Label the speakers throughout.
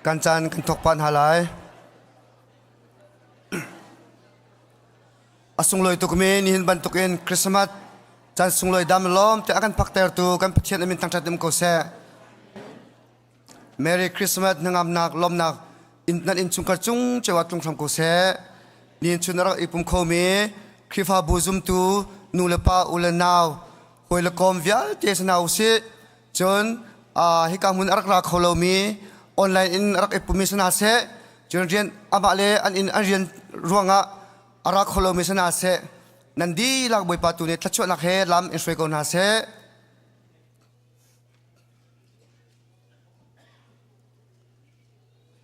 Speaker 1: Kan caan kan thawk pah hna lai. A sunglawi tukmi nihin bantukin Christmas caan sunglawi dam lawm te a kan phaktertu kan Pathian amin thangṭhat um ko seh. Merry Christmas hnangamnak lawmnak in nan innchungkhar cung cio ah tlung hram ko seh. Nihin chun a rak i pum khomi Khrihfabu zumtu nu le pa u le nau hawi le kom vialte sana usih. Cun hika hmun a rak ra kho lomi online in a rak i pummi si hna seh, cun rian amah le an inn an rian ruangah a ra kho lomi si hna seh, nan dihlak Bawipa tu nih thluachuahnak he lam in hruai ko hna seh.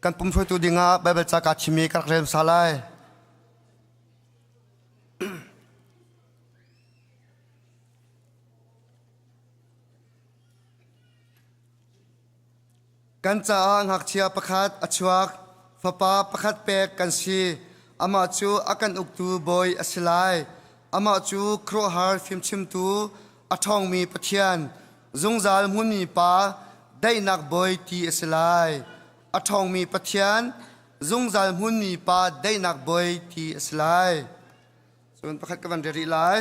Speaker 1: Kan pum hruaitu dingah Baibal ca kaa thimmi ka rak rel hmasa lai. Kan caah ngakchia pakhat a chuak, fapa pakhat pek kan si. Amah cu a kan uktu bawi a si lai. Amah cu khuaruahhar fimchimtu, a ṭhawngmi Pathian, zungzal hmunmi Pa, daihnak bawi ti a si lai. A ṭhawngmi Pathian, zungzal hmunmi Pa, daihnak bawi ti a si lai. Cun pakhat ka van rel rih lai.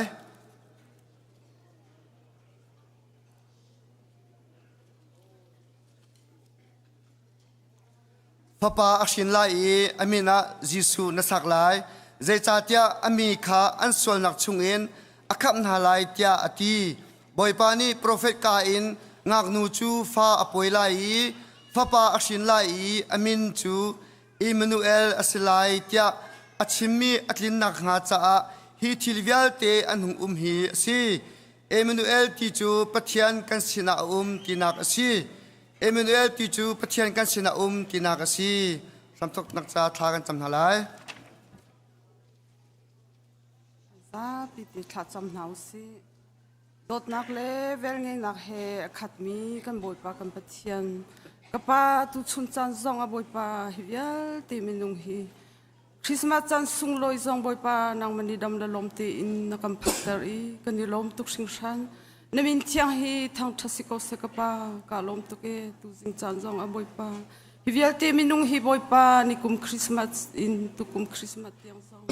Speaker 1: Fapa a hrin lai i a min ah Jesuh na sak lai, zeicahtiah a mi kha an sualnak chungin a khamh hna lai tiah a ti. Bawipa nih profet ka in ngaknu cu fa a pawi lai i fapa a hrin lai i a min cu Immanuel a si lai tiah a chimmi a tlin nakhnga caah hi thil vialte an hung um hi a si. Emmanuel ti cu Pathian kan sinah a um tinak a si. Emmanuel ti cu Pathian kan sinah a um tinak a si. Hramthawknak ca thla kan cam hna lai.
Speaker 2: Zapi te thla cam hna u sih. Dawtnak le velngeihnak he a khatmi kan Bawipa kan Pathian ka pa tu chun caan zong a Bawipa hi vialte minung hi Christmas caan sunglawi zong Bawipa nangmah nih dam le lawm tein na kan phakter i kan i lawm tuk hringhran. Na min thiang hi thangṭhat si ko seh ka Pa, kaa lawm tuk e tuzing caan zong ah Bawipa. Hi vialte minung hi Bawipa nikum Christmas in tukum Christmas tiang zong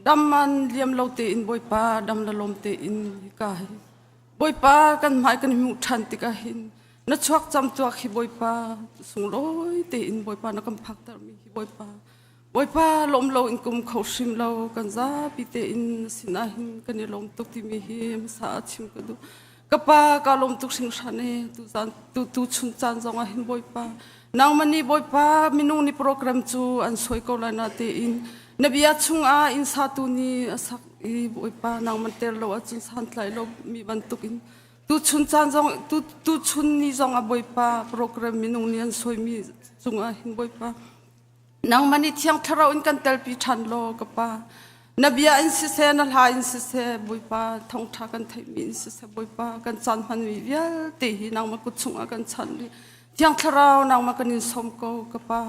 Speaker 2: dam man liam lo tein Bawipa dam le lawm tein hika hi Bawipa kan hmai kan hmuh ṭhan tikah hin na chuak cam tuak hi Bawipa sunglawi tein Bawipa na kan phaktermi hi Bawipa Bawipa lawm lo in kum kho hrim lo kan zapi tein na sinah hin kan i lawm tuk timi hi hmasa ah chim ka duh. Ka pa ka lawm tuk hringhran e tu zan tu tu chun caan zong ah hin Bawipa nangmah nih Bawipa minung nih program cu an suai ko lai na tein na bia chungah inn satu nih a sak i Bawipa nangmah tel lo ahcun santlai lo mi bantuk in tu chun caan zong tu tu chun ni zong ah Bawipa program minung nih an suaimi cungah hin Bawipa Nangmah nih Thiang Thlarau in kan telpi ṭhan law ka Pa. Na bia in siseh, na hla in siseh, Bawipa thawngṭha kan theihmi in siseh, Bawipa kan caan hmanmi vialte hi nangmah kut chungah kan chanh rih. Thiang Thlarau nangmah kan in sawm ko ka Pa.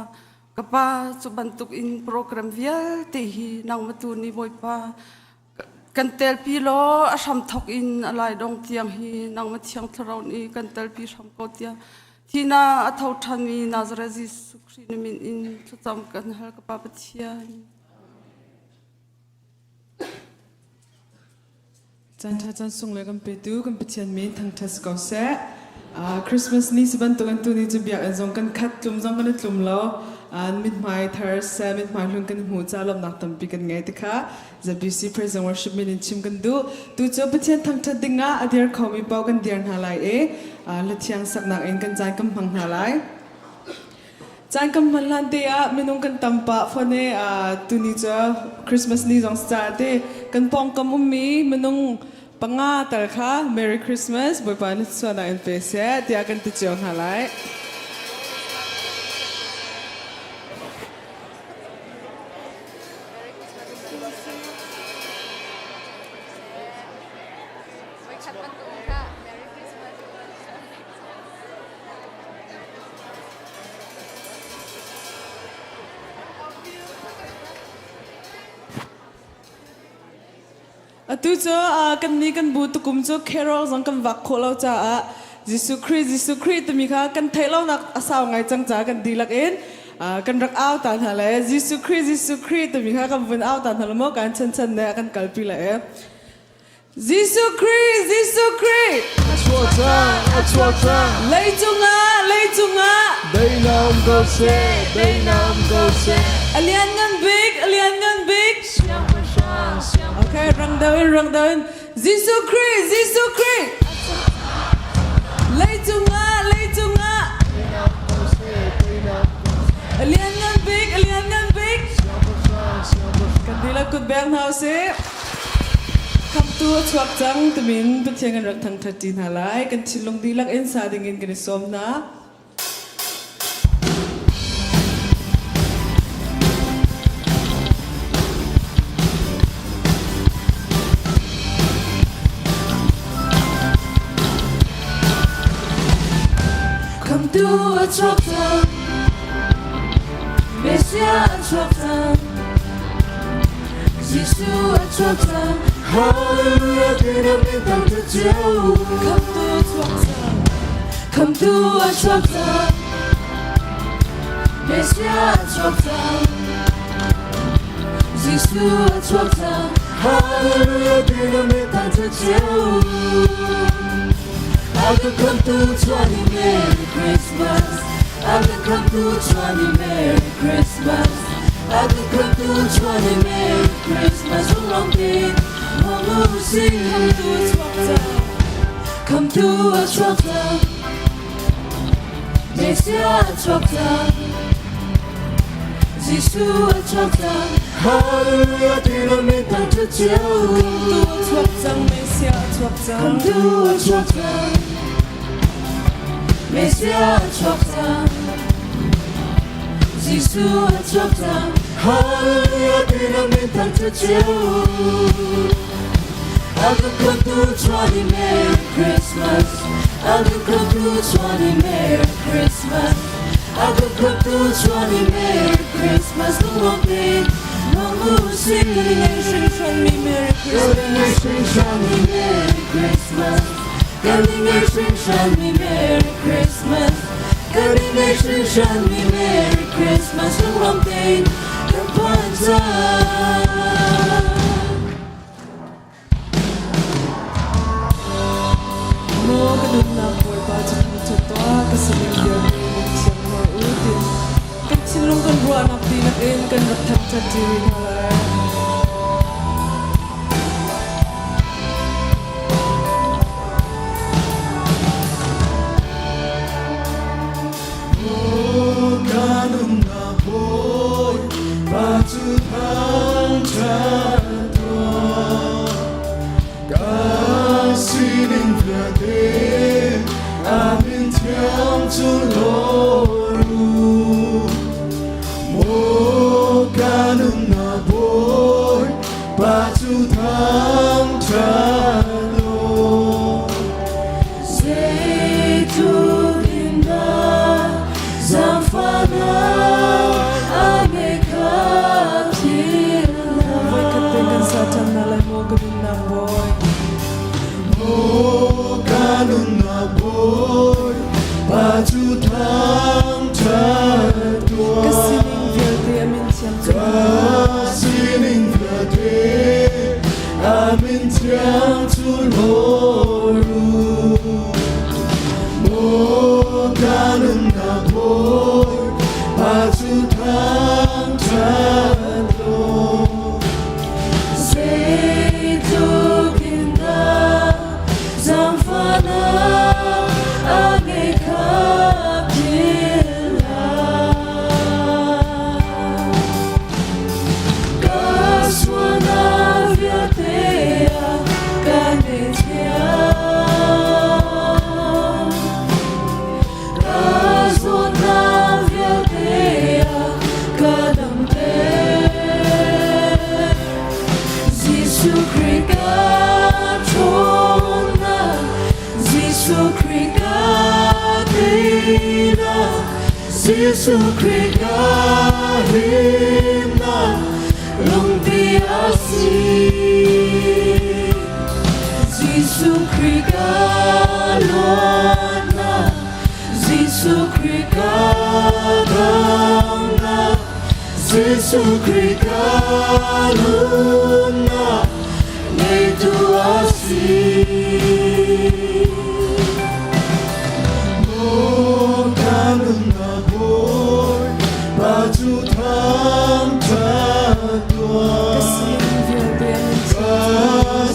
Speaker 2: Ka Pa cu bantuk in program vialte hi nangmah tu nih Bawipa kan telpi law a hram thok in a lai dong tiang hi nangmah Thiang Thlarau nih kan telpi hram ko tiah Thina a tho ṭhanmi Nazareth Jesuh Khrih na min in thlacam kan hal ka Pa Pathian.
Speaker 3: Caan ṭha caan sung le kan petu kan Pathian min thangṭhat si ko seh. Christmas ni si bantuk an tu ni cu biakinn zong kan khat tlum zong kan i tlum lo. Mithmai thar seh mithmai hlun kan hmu ca lawmhnak tampi kan ngei ti kha ZBC Praise and Worship min in chim kan duh. Tu cu Pathian thangṭhat dingah a dir khomi paoh kan dir hna lai i hla thiang saknak in kan caan kan hmang hna lai. Caan kan hman hlan te ah minung kan tam pah fawn i tuni cu Christmas ni zong si caah te kan pawngkam ummi minung panga tal kha Merry Christmas Bawipa nih sualnak in pe seh tiah kan ti cio hna lai. Atu cu kan nih kan bu tukum cu carol zong kan vak khawh lo caah Jesuh Khrih Jesuh Khrih timi kha kan theih lonak a sau ngai cang caah kan dihlak in. Kan rak au ta hna le Jesuh Khrih Jesuh Khrih timi kha kan vun au ta hna lo maw kan chan chan ne kan kalpi le e. Jesuh Khrih Jesuh Khrih
Speaker 4: A chuak cang a chuak cang
Speaker 3: Leicung ah leicung ah
Speaker 4: Daihnak um ko seh daihnak um ko seh
Speaker 3: A lianngan bik a lianngan bik
Speaker 4: Siangpahrang siangpahrang
Speaker 3: Okay rang deuh in rang deuh in Jesuh Khrih Jesuh Khrih Leicung ah leicung ah A lianngan bik a lianngan bik Kan dihlak kut beng hna usih. Khamtu a chuak cang timin Pathian kan rak thangṭhat ṭi hna lai. Kan thinlung dihlak in sa dingin kan i sawm hna.
Speaker 5: Khamtu a chuak cang, Messiah a chuak cang, Jesuh a chuak cang,
Speaker 4: Hallelujah tina min thangṭhat cio.
Speaker 5: Khamtu a chuak cang, Khamtu a chuak cang, Messiah a chuak cang, Jesuh a chuak cang,
Speaker 4: Hallelujah tina min thangṭhat cio.
Speaker 5: A kan khamtu chuani Merry Christmas, A kan khamtu chuani Merry Christmas, A kan khamtu chuani Merry Christmas, Lunglawm tein hmang u sih.
Speaker 3: Khamtu a chuak cang.
Speaker 5: Khamtu a chuak cang, Messiah a chuak cang, Jesuh a chuak cang,
Speaker 4: Hallelujah tina min thangṭhat cio.
Speaker 3: Khamtu a chuak cang, Messiah a chuak cang.
Speaker 5: Khamtu a chuak cang, Messiah a chuak cang, Jesuh a chuak cang,
Speaker 4: Hallelujah tina min thangṭhat cio.
Speaker 5: A kan khamtu chuani Merry Christmas, A kan khamtu chuani Merry Christmas, A kan khamtu chuani Merry Christmas, Lunglawm tein hmang u sih.
Speaker 3: Kan i ngei hringhranmi Merry Christmas.
Speaker 5: Hringhranmi Merry Christmas, Kan i ngei hringhranmi Merry Christmas, Kan i ngei hringhranmi Merry Christmas, Lunglawm tein kan phan cang.
Speaker 3: Maw ka nunnak Bawipa cu thangṭhat tuah, ka sining vialte min thiang hna u tiin kan thinlung kan ruahnak dihlak in kan rak thangṭhat ṭi rih hna lai.
Speaker 4: Ka nunnak Bawipa cu thangṭhat tuah. Ka sining vialte a min thiang cu lawr u. Maw ka nunnak Bawipa cu thangṭhat tuah.
Speaker 5: Zeitluk in dah zaangfahnak a ngei kha philh
Speaker 3: Voikhat te kan sa ṭhan hna lai maw ka nunnak Bawi.
Speaker 4: Maw ka nunnak Bawipa cu thangṭhat
Speaker 3: Ka
Speaker 4: tuah.
Speaker 3: sining vialte a min thiang cu
Speaker 4: Ka sining vialte a min thiang cu lawr u. Maw ka nunnak Bawipa cu thangṭhat tuah.
Speaker 5: Zeitluk in dah zaangfahnak a ngei kha philh hlah. Ka sualnak vialte ah ka ngaihthiam. Ka zawtnak vialte ah ka damter. Jesuh Khrih ka ṭhawnnak, Jesuh Khrih ka teinak, Jesuh Khrih ka himnak, lungpi a si. Jesuh Khrih ka luatnak, Jesuh Khrih ka damnak. Jesuh Khrih ka nunnak ngeitu a si. Maw ka nunnak Bawi, Pa cu thangṭhat tuah.
Speaker 3: Ka sining vialte an in
Speaker 5: Ka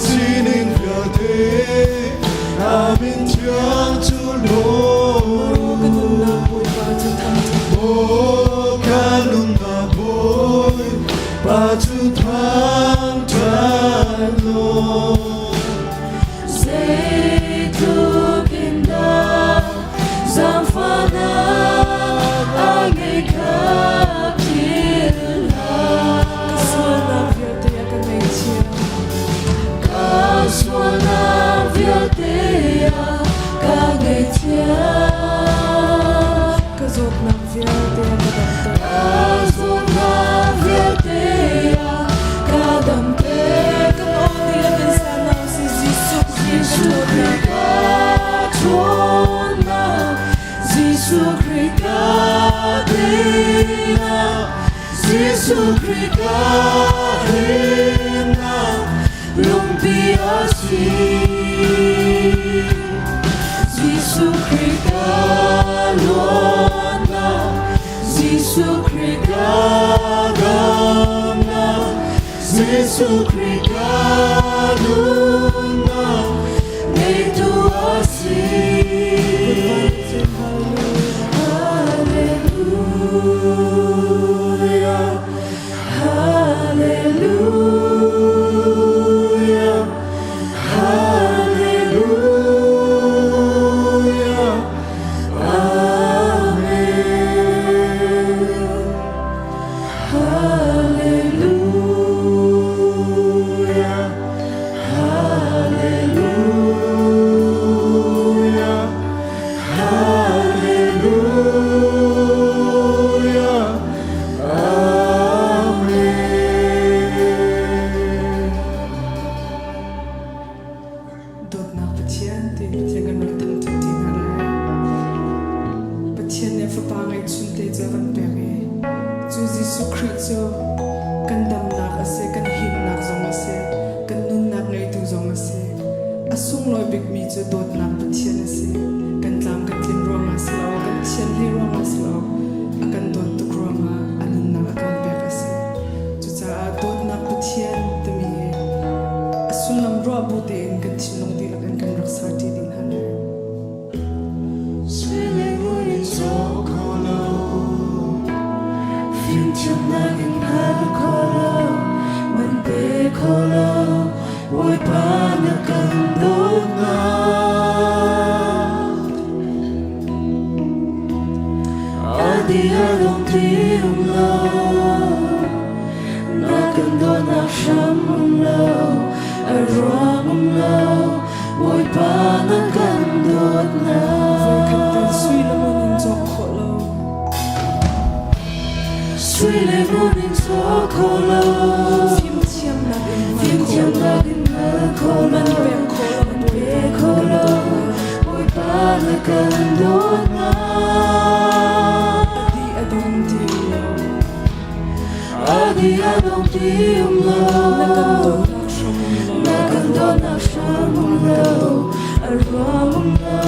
Speaker 5: sining vialte na min thiang cu
Speaker 3: Maw ka nunnak Bawipa cu thangṭhat.
Speaker 5: Maw ka nunnak Bawi, Pa cu thangṭhat law. Zeitluk in dah zaangfahnak a ngei kha philh hlah.
Speaker 3: Ka sualnak vialte a ka ngaihchia.
Speaker 5: Ka sualnak vialte a ka ngaihthiam.
Speaker 3: Ka zawtnak vialte a ka damter.
Speaker 5: Ka zawtnak vialte a ka damter.
Speaker 3: Kan aw dihlak in sa hna usih Jesuh Khrih
Speaker 5: Jesuh Khrih
Speaker 3: ka
Speaker 5: ka ṭhawnnak, Jesuh Khrih ka teinak, Jesuh Khrih ka himnak, lungpi a si. Jesuh Khrih ka luatnak, Jesuh Khrih ka damnak, Jesuh Khrih ka nunnak, ngeitu a si. Hallelujah, Hallelujah, Hallelujah, Amen. Hallelujah, Hallelujah, Hallelujah, Amen.
Speaker 3: Dawtnak Pathian tiin Pathian kan rak thangṭhat ṭi hna lai. Pathian nih Fapa ngeihchun te cu a kan pek i cu Jesuh Khrih cu kan damnak a si, kan himnak zong a si, kan nunnak ngeitu zong a si. A sunglawi bikmi cu dawtnak Pathian a si. Kan tlam kan tlin ruangah si lo, kan thian hlei ruangah si lo, a kan dawt tuk ruangah a nunnak a kan pek a si. Cucaah dawtnak Pathian timi hi a sullam ruah bu tein kan thinlung dihlak in kan rak ser ṭi dih hna lai.
Speaker 5: Siling so kho lo, fimthiamnak in hngal kho lo, man pe kho lo, Bawipa na kan dawtnak. A di a dong ti um lo, na kan dawtnak hram um lo, a ruang um lo, Bawipa na kan dawtnak.
Speaker 3: Voikhat tal sui le ngun in cawk khawh lo.
Speaker 5: Sui le ngun in cawk kho lo,
Speaker 3: Fimthiamnak in
Speaker 5: fimthiamnak in hngal kho lo,
Speaker 3: man pek khawh lo,
Speaker 5: man pe kho lo, Bawipa na kan dawtnak.
Speaker 3: A di a dong ti um lo.
Speaker 5: A di a dong ti um lo,
Speaker 3: Na kan dawtnak hram um lo.
Speaker 5: na kan dawtnak hram um lo, a ruang um lo,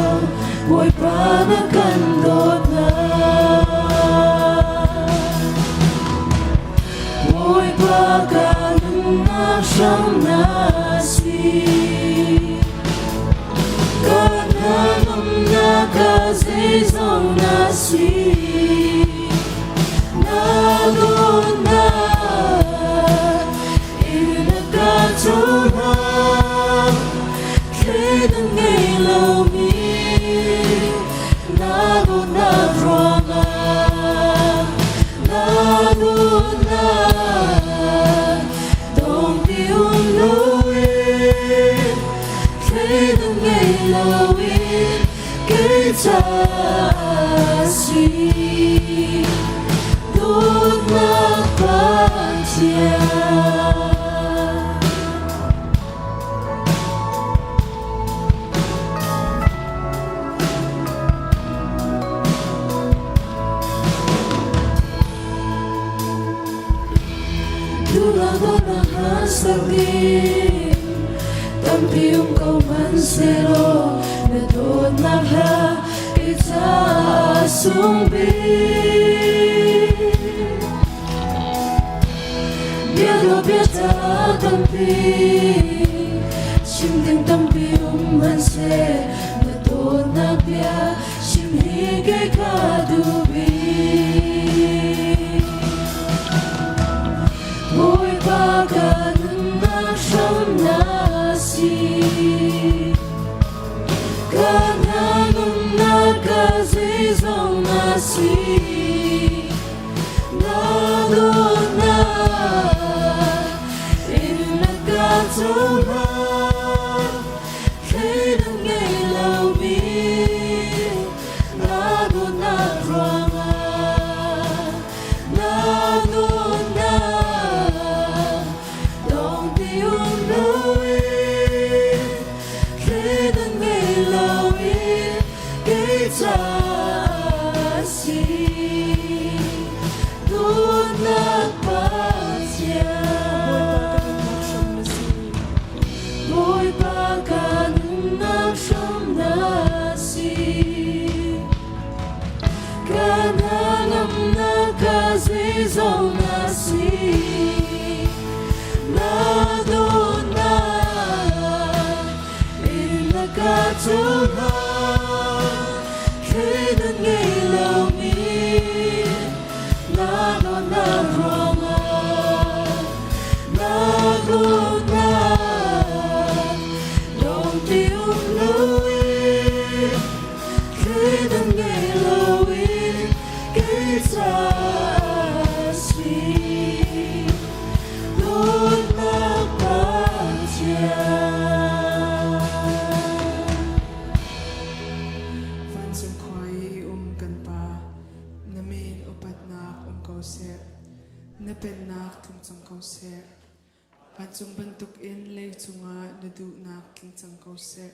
Speaker 5: Bawipa na kan dawtnak. Bawipa ka nunnak hram na si. Ka hnangamnak ka zeizong na si. Na dawtnak in na ka cohlan, thleidan ngei lomi na dawtnak ruangah, na dawtnak dong ti um loin, thleidan ngei loin kei ca si. Dawtnak Pathian. ding tampi um ko hmanhsehlaw na dawtnak hla kei caah sung bik. Bia dawh bia ca tampi chim ding tampi um hmanhseh na dawtnak bia chim hi kei ka duh bik. Bawipa ka nunnak hram na si. Ka hna nunnak ka zeizong na si. Na dawtnak in na ka cohlan. Thleidan ngei lomi na dawtnak ruangah na dawtnak dong ti um loin thleidan ngei loin kei caah si dawtnak Pathian. Bawipa ka nunnak hram na si. Ka hnangamnak ka zeizong na si. Na dawtnak in na ka cohlan. Thleidan ngei lomi na dawtnak ruangah na dawtnak dong ti um loin thleidan ngei loin kei caah si dawtnak Pathian.
Speaker 3: Vancung khua i um kan Pa, na min upatnak um ko seh. Na pennak tlung cang ko seh. Vancung bantukin leicung ah na duhnak tling cang ko seh.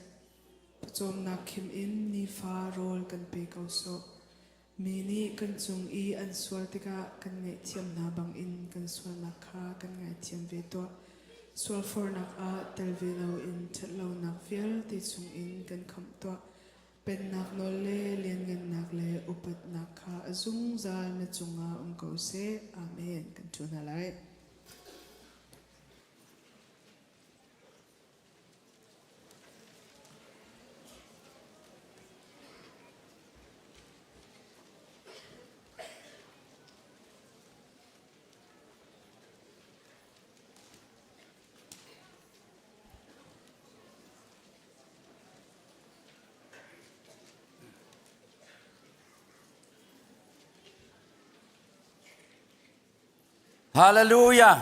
Speaker 3: Pawcawmnak khim in nifa rawl kan pe ko sawh. Mi nih kan cung i an sual tikah kan ngaihthiam hna bangin kan sualnak kha kan ngaithiam ve tuah. Sualfornak ah tel ve loin ṭhatlonak vialte chungin kan khamh tuah. Pennak nawl le lianngannak le upatnak kha a zungzal na cungah um ko seh. Amen. Kan ṭhu hna lai.
Speaker 6: Hallelujah.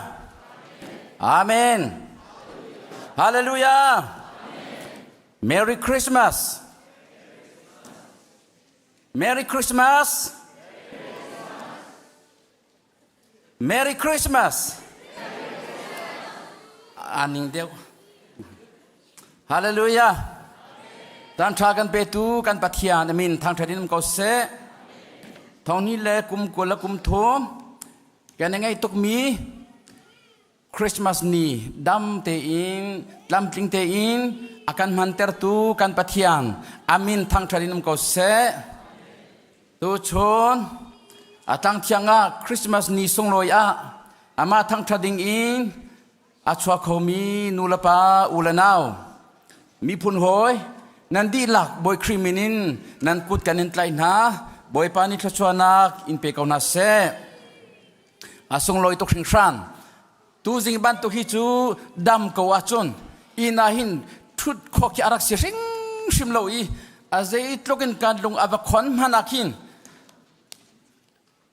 Speaker 6: Amen. Hallelujah. Merry Christmas. Merry Christmas. Merry Christmas. Aning deuh. Hallelujah. Tan tha kan petu kan Pathian amin thangthat in um ko seh. Thong ni le kum kul le kum thum kan ngei tukmi Christmas ni dam tein tlamtling tein a kan hmantertu kan Pathian amin thangthat in um ko seh. Tuchun a tlangthiang ah Christmas ni sunglawi ah amah thangthat ding in a chuak khomi nu le pa u le nau miphun hawi nan dihlak Bawi Khrih min in nan kut kan in tlaih hna Bawipa nih thluachuahnak in pe ko hna seh. A sunglawi tuk hringhran. Tuzing bantuk hi cu dam ko ahcun inn ah hin ṭhut khawh khi a rak si hrimhrim lo i a zeitluk in kan lung a va khon hmanh ah khin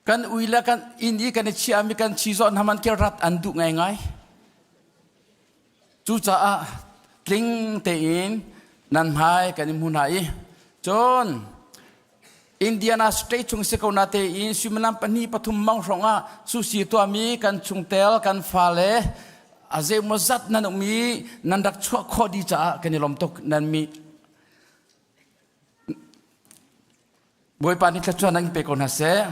Speaker 6: kan ui le kan inn i kan i chiahmi kan chizawh hna man khi rat an duh ngaingai. Cucaah tling tein nan hmai kan i hmu hna i cun Indiana state chung si ko na tein suimilam pahnih pathum mang hrawng ah susi tuahmi kan chungtel kan fale a zeimaw zat nan um i nan rak chuah khawh dih caah kan i lawm tuk nan mi Bawipa nih thluachuah nan pe ko hna seh.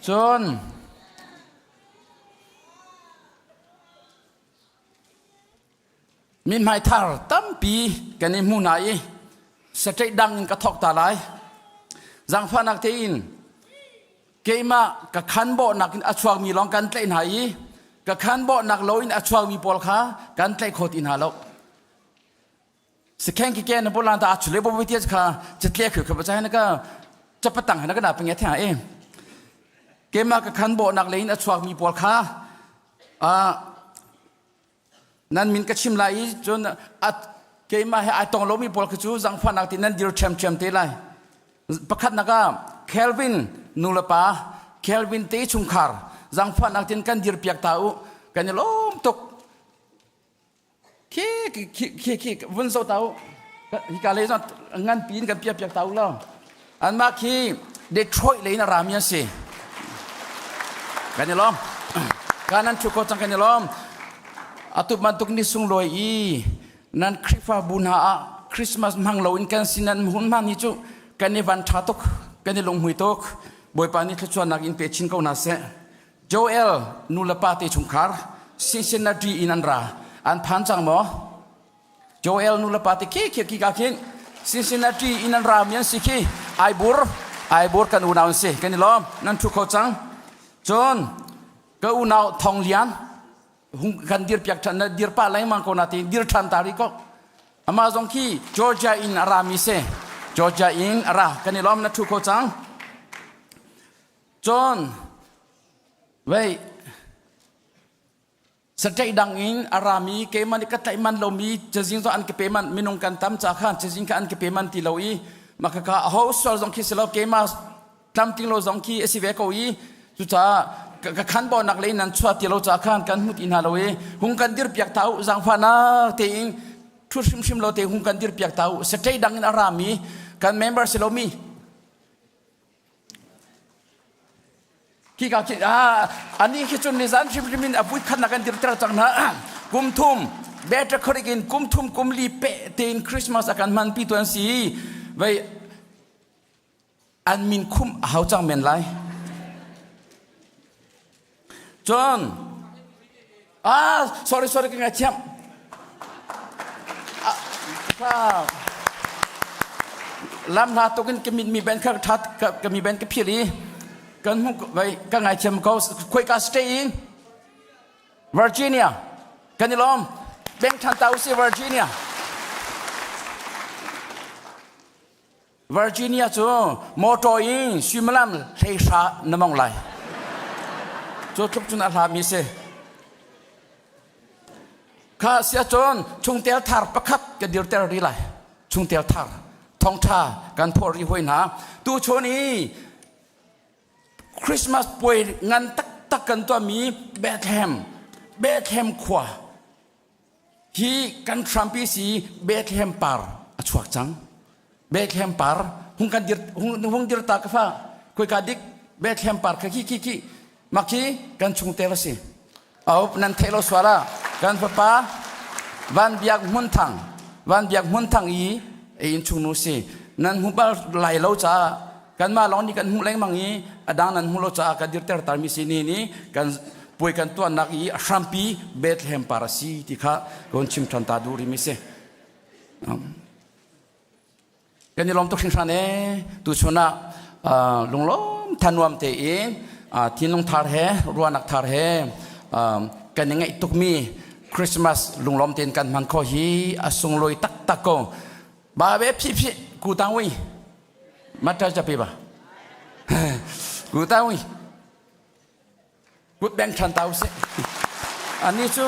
Speaker 6: Cun. Mithmai thar tampi kan i hmu hna i state dang in ka thawk ta lai. Zaangfahnak tein keimah ka khan bawhnak in a chuakmi lawng kan tlaih hna i ka khan bawhnak lo in a chuakmi pawl kha kan tlaih kho ti hna lo. Sikhen ki ke na bolan ta achule bo bo tia kha chatle khu kha ba chai na ka chapatang na ka na penge thya e. Keimah ka khan bawhnak le in a chuakmi pawl kha nan min ka chim lai i cun keimah he ai tong lomi pawl khi cu zangfahnak ti nan dir ṭhiamṭhiam te lai. Pakhatnak ah Kelvin nulepa Kelvin te chungkhar zangfahnak tin kan dir piak ta u kan i lawm tuk. Khi khi khi khi vun zo ta u hika lei zong ngan piin kan piak piak ta u law. Anmah khi Detroit lei in a rami an si. Kan i lawm. Ka nan thu ko cang kan i lawm. Atu bantuk ni sunglawi i nan Khrihfabu hna ah Christmas hmang loin kan sin nan hun hman hi cu kan i van ṭha tuk, kan i lunghmui tuk. Bawipa nih thluachuahnak in pe chin ko hna seh. Joel nu le pa te chungkhar Cincinnati in an ra. An phan cang maw? Joel nu le pa te khi khi khi ka khin Cincinnati in an ra mi an si khi Aibur Aibur kan unau an si kan i lawm nan thu kho cang cun ka unau Thong Lian hung kan dir piak than na dir pa lengmang ko na ti dir than ta ri ko ama zong khi Georgia in a ra mi si Georgia in a ra kan i lawm na thu kho cang cun wei State dang in a rami keimah nih ka tlaih man lomi cazin zong an ka pe man minung kan tam ca khan cazin kha an ka pe man ti lo i mah khakha aho sual zong khi si lo keimah tlamtling lo zong khi a si ve ko i cucaah ka khan bawnak lei nan chuah ti lo ca khan kan hmu ti hna lo i hung kan dir piak ta u zaangfahnak tein thu hrimhrim lo te hung kan dir piak ta u state dang in a rami kan member si lomi Khi ka khi ah ani khi cun nizan hrimhrim in a pui khatnak an dirter cang hna. Kum thum better khorik in kum thum kum li pe tein Christmas a kan hman pi tu an si. Vei an min khum a hau cang men lai. Cun ah sorry sorry ka ngaithiam. Ah, lam hla tuk in ka mit mi ben kha that ka mi ben ka phil i kan hmu vai ka ngaithiam ko khoi ka stay in Virginia kan i lawm beng than ta usi Virginia Virginia cu motor in suimilam 13 na mong lai. Cu tluk cun a hlami si. Kha sia cun chungtel thar pakhat ka dirter rih lai. Chungtel thar thongtha kan phawh rih hoi hna. Tu chun i Christmas puai ngan taktak kan tuahmi Bethlehem Bethlehem khua Hi kan hrampi si Bethlehem par a chuak cang. Bethlehem par hung kan dir hung, hung dir ta ka fa koi ka dik Bethlehem par kha khi khi khi mak khi kan chungtel a si. Au nan theih lo sual ah kan fapa Van Biak Hmun Thang Van Biak Hmun Thang i in chungnu si nan hmu bal lai lo caah kanmah lawng nih kan hmuh lengmang i a dang nan hmuh lo caah kan dirter tarmi si ni ni kan puai kan tuahnak i a hrampi Bethlehem par a si ti kha kan chim ṭhan ta duh rimi si. Kan i lawm tuk hringhran e tuchun ah lunglawm thanuam tein thinlung thar he ruahnak thar he kan i ngaih tukmi Christmas lunglawm tein kan hman kho hi a sunglawi taktak ko. Ba be phi phi ku tang wi Mata chapi ba. Ku ta wi. Kut beng than tau si. Ani cu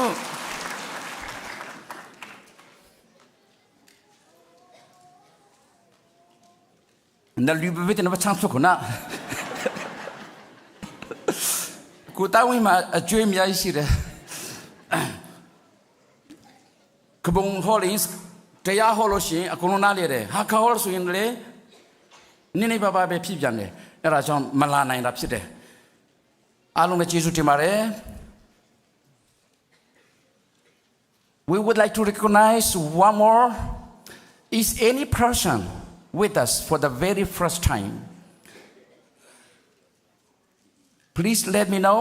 Speaker 6: na lu be na va chang thuk na. Ku ta wi ma a chui mi ai si re. Khabung hall in Kaya hall ရှိအကုန်လုံးနားလေတယ်ဟာခါ hall ဆိုရင်လေနင်းနေပါပါပဲဖြစ်ပြန်တယ်အဲ့ဒါကြောင့်မလာနိုင်တာဖြစ်တယ်အားလုံးလည်းကျေးဇူးတင်ပါတယ် We would like to recognize one more is any person with us for the very first time Please let me know.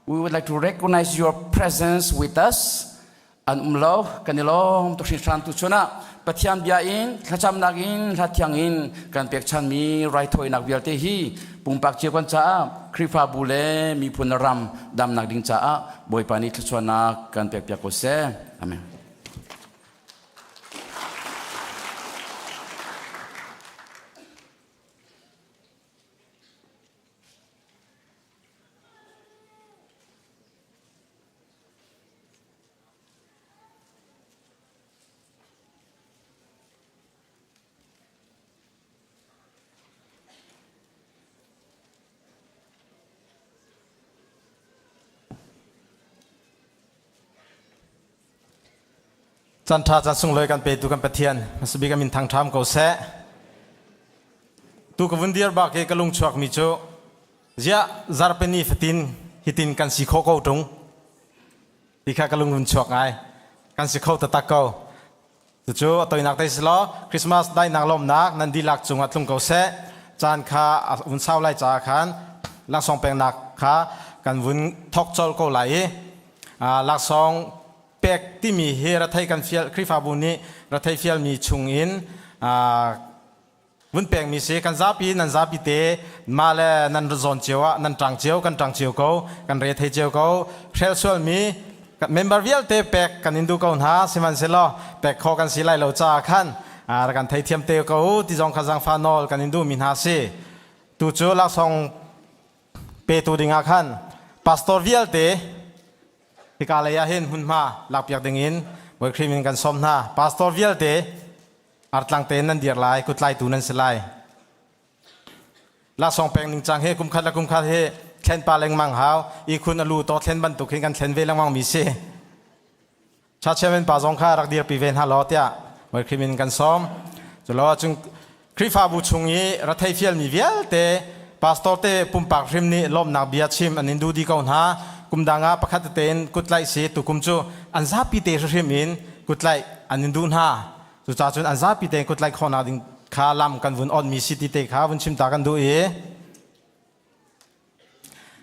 Speaker 6: We would like to recognize your presence with us. An um lo. Kan i lawm tuk hringhran. Tu chun ah Pathian bia in thlacamnak in hla thiang in kan pekchanmi raithawinak vialte hi pumpak cio kan caah, Khrihfabu le miphun le ram damnak ding caah Bawipa nih thluachuahnak kan pekpiak ko seh. Amen.
Speaker 7: Caan ṭha caan sunglawi kan petu kan Pathian hmasabik a min thangṭham ko seh. Tu ka vun dir bak i ka lung chuakmi cu ziah zarhpini fatin hitin kan si khawh ko ṭung ti kha ka lung vun chuak ngai. Kan si kho taktak ko. Cucu a toinak te si law Christmas daihnak lawmhnak nan dihlak cungah tlung ko seh. Caan kha a vun sau lai caah khan laksawng peknak kha kan vun thawk colh ko lai i laksawng pek timi hi rathei kan fial Khrihfabu nih rathei fialmi chungin vun pekmi si. Kan zapi nan zapi te mah le nan zawn cio ah nan ṭang cio, kan ṭang cio ko, kan re thei cio ko. Hrel sualmi member vialte pek kan in duh ko hna, sihmanhsehlaw pek khawh kan si lai lo caah khan rak kan theithiam te ko u ti zong kha zaangfah nawl kan in duhmi hna si. Tu cu laksawng petu dingah khan pastor vialte hika lei ah hin hmunhma lakpiak dingin Bawi Khrih min kan sawm hna. Pastor vialte artlang tein nan dir lai, kutlaitu nan si lai. Laksawng pek ningcang hi kum khat le kum khat hi thlen pa lengmang hau. Ihkhun a lu to thlen bantuk hin kan thlen ve lengmang mi si. Cha chairman pa zong kha rak dirpi ve hna law tiah Bawi Khrih min kan sawm. Culo cun Khrihfabu chung i rathei fialmi vialte pastor te pumpak hrim nih lawmnak bia chim an in duh dih ko hna. Kum dang ah pakhat tete in kutlaih si, tukum cu an zapi te hrimhrim in kutlaih an in duh hna. Cucaah cun an zapi tein kutlaih khawhnak ding kha lam kan vun onmi si ti te kha vun chim ta kan duh i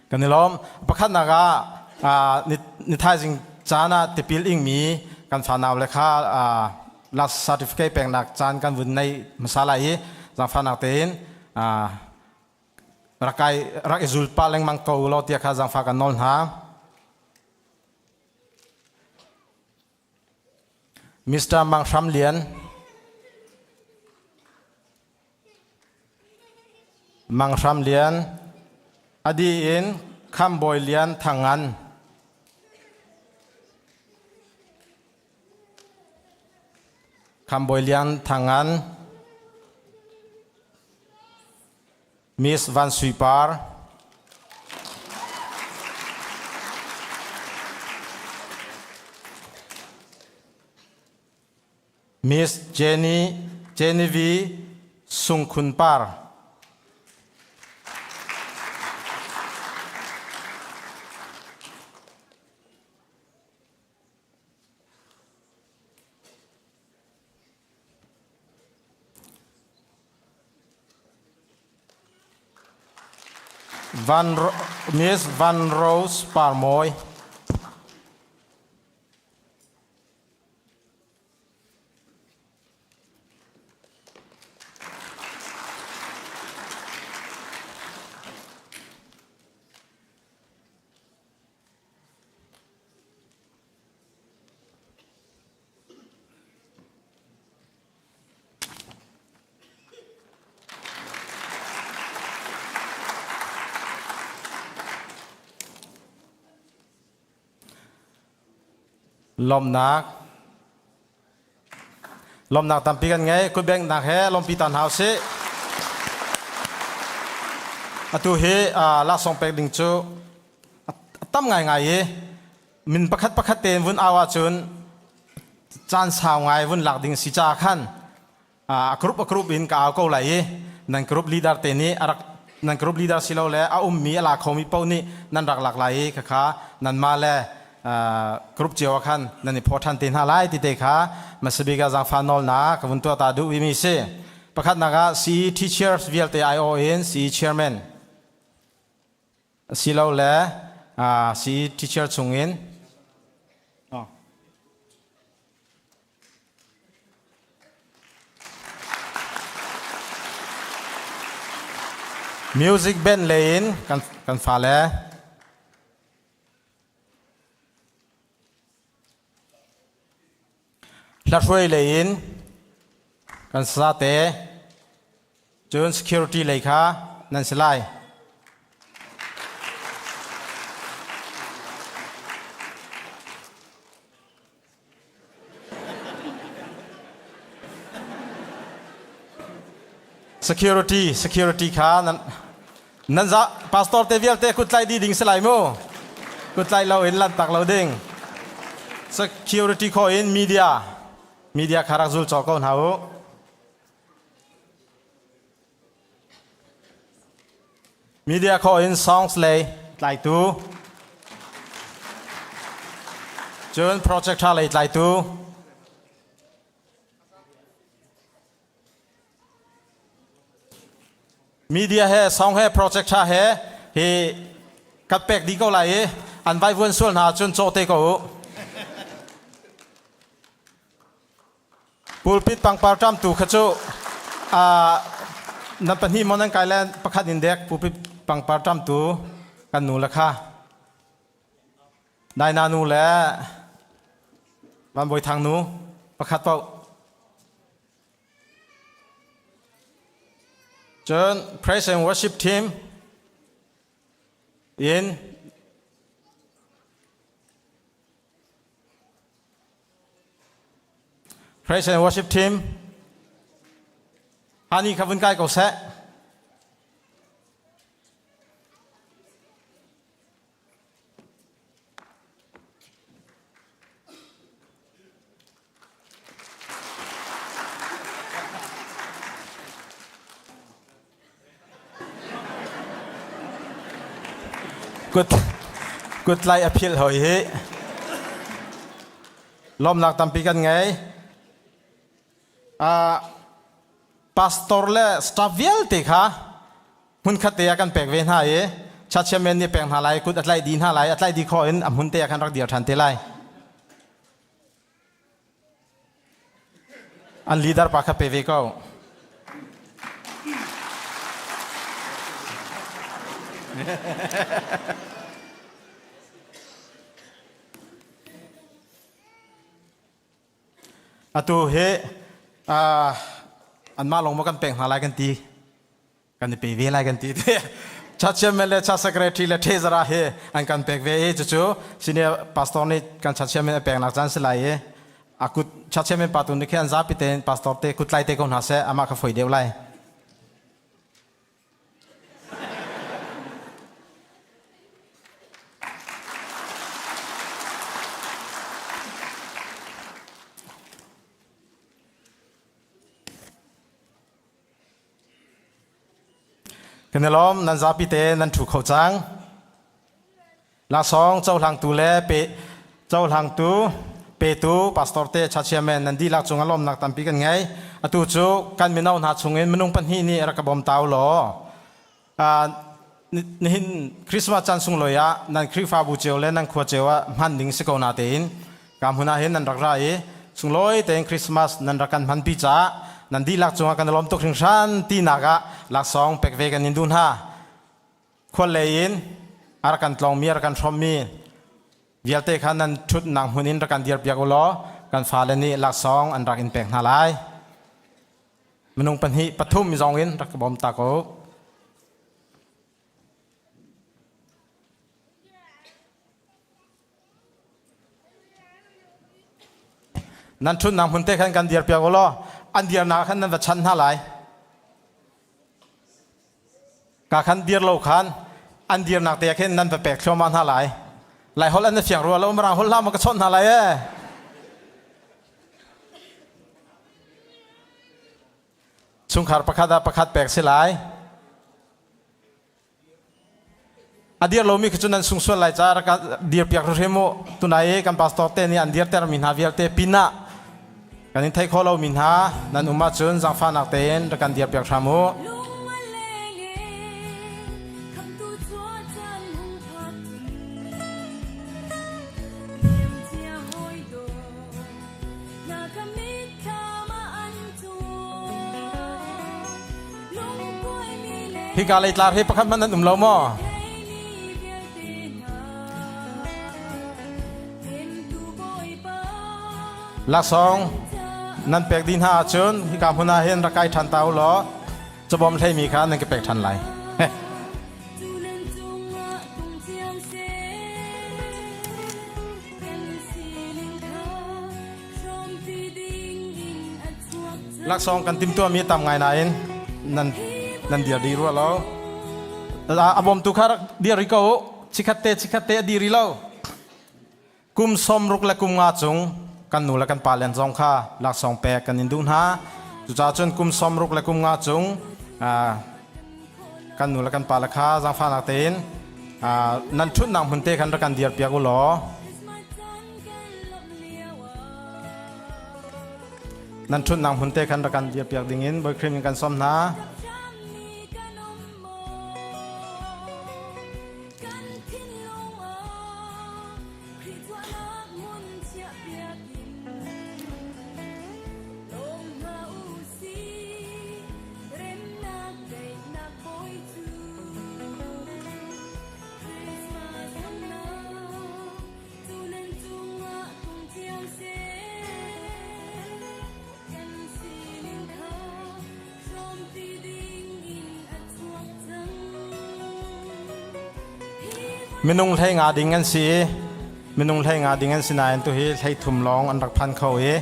Speaker 7: kan i lawm. Pakhatnak ah ni thaizing caan ah tipil ingmi kan fanau le kha last certificate peknak caan kan vun nei hmasa lai i zaangfahnak tein rak kai rak i zul pah lengmang ko law tiah kha zaangfah kan nawl hna. Mr. Mang Hram Lian. Mang Hram Lian. Adi in Kham Bawi Lian Thang Ngan. Kham Bawi Lian Thang Ngan. Miss Van Sui Par. Miss Jenny Genevieve Sung Khun Par. Van Miss Van Rose Parmawi. Lawmhnak Lawmhnak tampi kan ngei. Kutbengnak he lawmpi ta hna usih. Atu hi laksawng pek ding cu a tam ngaingai i min pakhat pakhat tein vun au ahcun caan sau ngai vun lak ding si caah khan a group a group in ka au ko lai i nan group leader te nih a rak nan group leader si lo le a ummi a la khomi paoh nih nan rak lak lai i khakha nanmah le group cio ah khan nan i phaw ṭhan te hna lai ti te kha hmasabik ah zaangfah nawlnak ka vun tuah ta duh mi si. Pakhatnak ah CE teachers vialte aiawh in CE chairman asilole CE teacher chungin. Music band lei in kan kan fale. Hlahruai lei in kan sate cun security lei kha nan si lai. Security security kha nan nan za pastor te vialte kut tlai di ding si lai mu kut tlai lo in lan tak lo ding security kho in media media kha rak zul chaw ko hna u Media kho in songs lei tlaitu cun project tha lei tlaitu media he song he project tha he hi kat pek di ko lai i an vai vuan sual hna cun caw te ko u Pulpit pangpar ṭamtu kha cu nan pahnih maw nan kai le pakhat in dek pulpit pangpar ṭamtu kan nu le kha Naina nu le Van Bawi Thang nu pakhat paoh. Cun praise and worship team in Praise and worship team. Hani kha vun kai ko seh. Kut kut lai a philh hoi hi lawmnak tampi kan ngei. Uh, pastor le staff vialte kha hmunkhat te ah kan pek ve hna i church chairman nih pek hna lai kut a tlaih dih hna lai a tlaih dih khawh in a hmun te ah khan rak dir ṭhan te lai. An leader pa kha pe ve ko. Atu hi uh, anmah lawng maw kan pek hna lai kan ti. Kan i pe ve lai kan ti te. Church chairman le church secretary le treasurer hi an kan pek ve i cucu senior pastor nih kan church chairman a peknak caan si lai i a kut church chairman pa tu nih khin an zapi tein pastor te kut tlai te ko hna seh amah kha foi deuh lai. Kan i lawm nan zapi te nan ṭhu kho cang. Laksawng cohlangtu le pe cohlangtu petu pastor te church chairman nan dihlak cungah lawmnak tampi kan ngei. Atu cu kan mino hna chungin minung pahnih nih rak ka bawm ta u law. Nihin Christmas caan sunglawi ah nan Khrihfabu cio le nan khua cio ah hman ding si ko na tein ka hmun ah hin nan rak ra i sunglawi tein Christmas nan rak kan hmanpi caah nan dihlak cungah kan i lawm tuk hringhran tinak ah laksawng pek ve kan in duh hna. Khual lei in a rak kan tlawngmi a rak kan hrawmmi vialte kha nan ṭhutnak hmun in rak kan dirpiak u law kan fale nih laksawng an rak in pek hna lai. Minung pahnih pathum zong in rak ka bawm ta ko. Nan ṭhutnak hmun te khan kan dirpiak u law an dirnak khan nan va chan hna lai. Ka khan dir lo khan an dirnak te khin nan va pek thluahmah hna lai. Lai holh an na fiang rua lo mirang holh hlah maw ka chawnh hna lai ee. Chungkhar pakhat ah pakhat pek si lai. A dir lomi khi cu nan sung sual lai ca rak dir piak hrim u. Tunai i kan pastor te nih an dirtermi hna vialte pinah kan in thei kho lomi hna nan um ahcun zaangfahnak tein rak kan dir piak hram u. Hika lei tlar hi pakhat hmanh nan um lo maw? Laksawng nan pek dih hna ahcun hika hmun ah hin rak kai ṭhan ta u law cabawm hleimi kha nan ka pek ṭhan lai. Laksawng kan timtuahmi a tam ngai nain nan nan dir dih rua lo. A bawmtu kha rak dir rih ko u. Chikhat te chikhat te a dir rih lo. Kum 60 le kum nga cung kan nu le kan pa len zong kha laksawng pek kan in duh hna. Cucaah cun kum 60 le kum nga cung kan nu le kan pa le kha zaangfahnak tein nan ṭhutnak hmun te khan rak kan dir piak u law Nan ṭhutnak hmun te khan rak kan dirpiak dingin Bawi Khrih min kan sawm hna. Minung hlei nga ding an si i minung hlei nga ding an si nain tuhi hlei thum lawng an rak phan kho i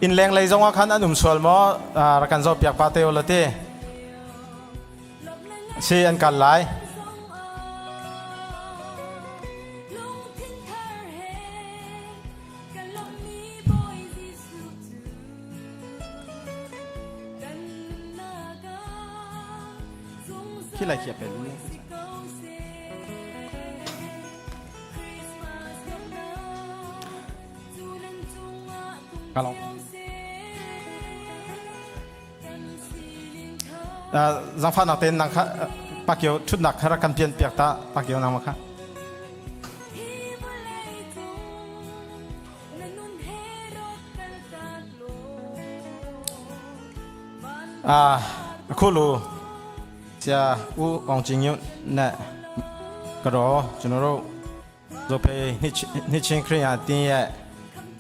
Speaker 7: Inn leng lei zong ah khan an um sual maw rak kan zoh piak pa te u la ti. Si an kal lai. Khi lai khi a pel. Kalong. Zangfahnak tein nang kha pakio thutnak kha rak kan pian piak ta pakio nang ma kha. အခုလိုဆရာဦးအောင်ချင်းညွတ်နဲ့ကတော့ကျွန်တော်တို့ဇိုဖေးနှစ်ချင်းခရစ်ယာန်အတင်းရဲ့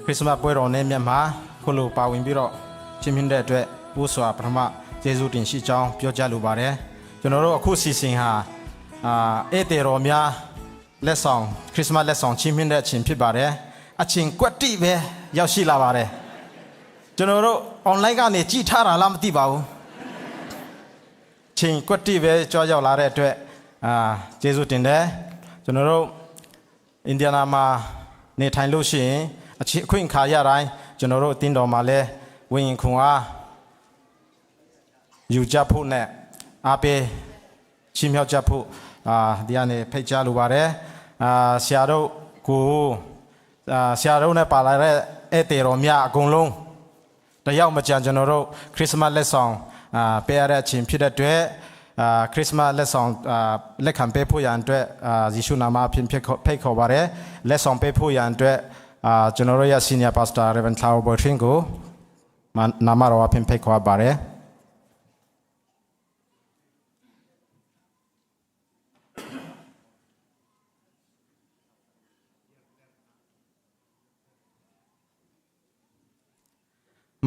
Speaker 7: ခရစ်စမတ်ပွဲတော်နဲ့မြန်မာခုလိုပါဝင်ပြီးတော့ချင်းမြင့်တဲ့အတွက်ဦးစွာပထမကျေးဇူးတင်ရှိကြောင်းပြောကြားလိုပါတယ်ကျွန်တော်တို့အခုစီစဉ်ဟာအာဧည့်သည်တော်များ လက်ဆောင်ခရစ်စမတ်လက်ဆောင်ချင်းမြင့်တဲ့အချိန်ဖြစ်ပါတယ်အချိန်ကွက်တိပဲရောက်ရှိလာပါတယ်ကျွန်တော်တို့ online ကနေကြည်ထားတာလားမသိပါဘူးချိန်ကွက်တိပဲကြောရောက်လာတဲ့အတွက်အာကျေးဇူးတင်တယ်ကျွန်တော်တို့အင်ဒီယာနာမှာနေထိုင်လို့ရှိရင်အချိန်အခွင့်အခါရတိုင်းကျွန်တော်တို့အတင်းတော်မှာလဲဝင်ရင်ခွန်အားယူကြဖို့နဲ့အားပေး ချီးမြှောက်ကြဖို့အာဒီကနေဖိတ်ကြားလိုပါတယ်အာဆရာတို့ကိုအာဆရာတို့နဲ့ပါလာတဲ့ဧည့်သည်တော်များအကုန်လုံးတယောက်မကြံကျွန်တော်တို့ခရစ်စမတ်လက်ဆောင်အာပေးရတဲ့အချိန်ဖြစ်တဲ့အတွက်အာခရစ်စမတ်လက်ဆောင်အာလက်ခံပေးဖို့ရန်အတွက်အာယေရှုနာမအဖြစ်ဖိတ်ခေါ်ပါတယ်လက်ဆောင်ပေးဖို့ရန်အတွက်အာကျွန်တော်တို့ရဲ့ Senior Pastor Reverend Thao Boytrin ကိုနာမတော်အဖြစ်ဖိတ်ခေါ်ပါတယ်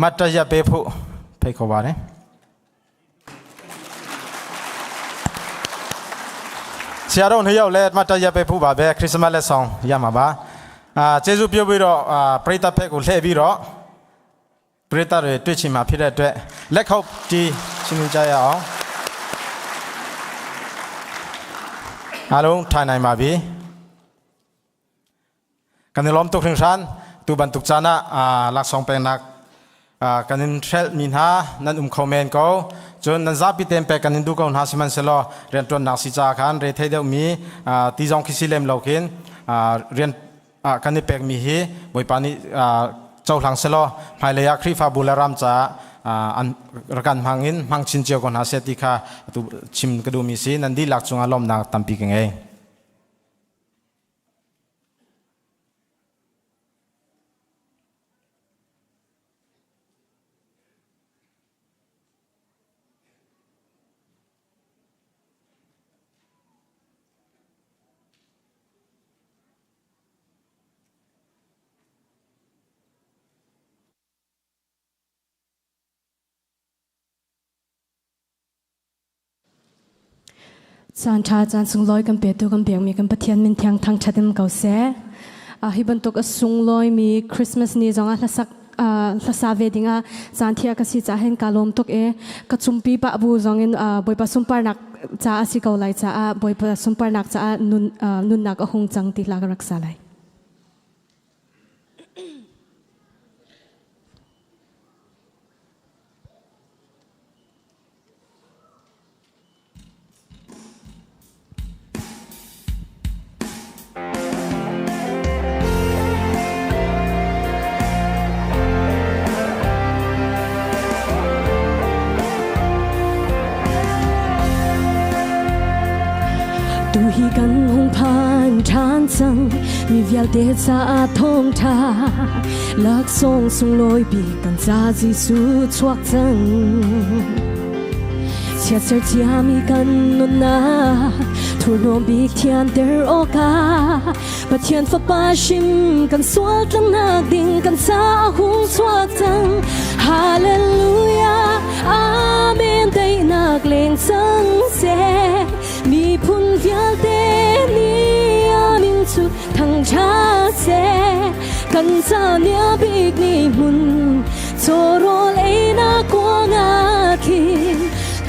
Speaker 7: မတ်တရပေးဖို့ဖိတ်ခေါ်ပါတယ်ဆရာတို့နှစ်ယောက်လည်းမတ်တရပေးဖို့ပါပဲခရစ်စမတ်လက်ဆောင်ရမှာပါအာကျေးဇူးပြုပြီးတော့အာပရိသတ်ဖက်ကိုလှည့်ပြီးတော့ ပရိသတ်တွေတွေ့ချင်မှာဖြစ်တဲ့အတွက်လက်ခုပ်တီးရှင်ကြရအောင်အားလုံးထိုင်နိုင်ပါပြီကန်လ ோம் တုခရင်ရှန်တူဘန်တုချာနာအာလက်ဆောင်ပဲနက်အာကန်င်ထရမင်ဟာနန်အုံခေါမန်ကိုဂျွန်နန်ဇာပီတမ်ပဲကန်င်ဒုကောင်ဟာစမန်ဆလောရန်တွန်နာစီချာခန်ရေသေးတဲ့မီအာတီဇောင်ခိစီလမ်လောက်ခင်အာရန်အာကန်နိပက်မီဟီဘွေပါနီအာ cohlang selaw hmailei ah Khrihfabu le ram caah an rakan hmang in hmang chin cio ko hna seh ti kha atu chim ka duhmi si. Nan dihlak cungah lawmnak tampi ka ngei.
Speaker 8: Caan ṭha caan sunglawi kan petu kan biakmi kan Pathian min thiang thangṭhat in ko seh. Hi bantuk a sunglawi Christmas ni zongah hlasak hlasa ve dingah caan thia ka si caah hin ka lawm tuk i ka cumpi pah bu zongin Bawipa sunparnak ca a si ko lai caah Bawipa sunparnak caah nun nunnak a hung cang ti hla ka rak sa lai. Tu hi kan hung phan ṭhan cang mi vialte caah thawngṭha laksawng sunglawi bik kan ca Jesuh chuak cang. Chiatser ciami kan nunnak thurhnawm bik thianter awkah Pathian Fapa hrim kan sual tlangnak ding kan ca a hung chuak cang. Hallelujah, Amen, daihnak leng cang seh. Miphun vialte nih amin cu thangṭhat seh. Kan ca nia bik ni hmun Cawrawl einak kuangah khin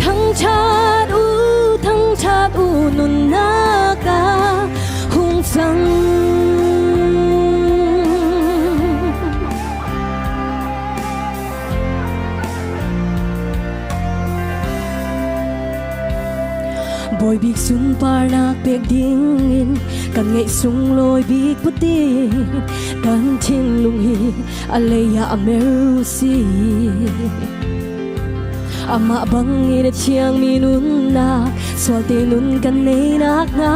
Speaker 8: thangṭhat u, thangṭhat u nunnak ah hung cang. Bawi bik sunparnak pek dingin kan ngeih sunglawi bik putin kan thinlung hi a lei ah a mer si. Amah bangin a thiangmi nunnak sualte nun kan nei nak hnga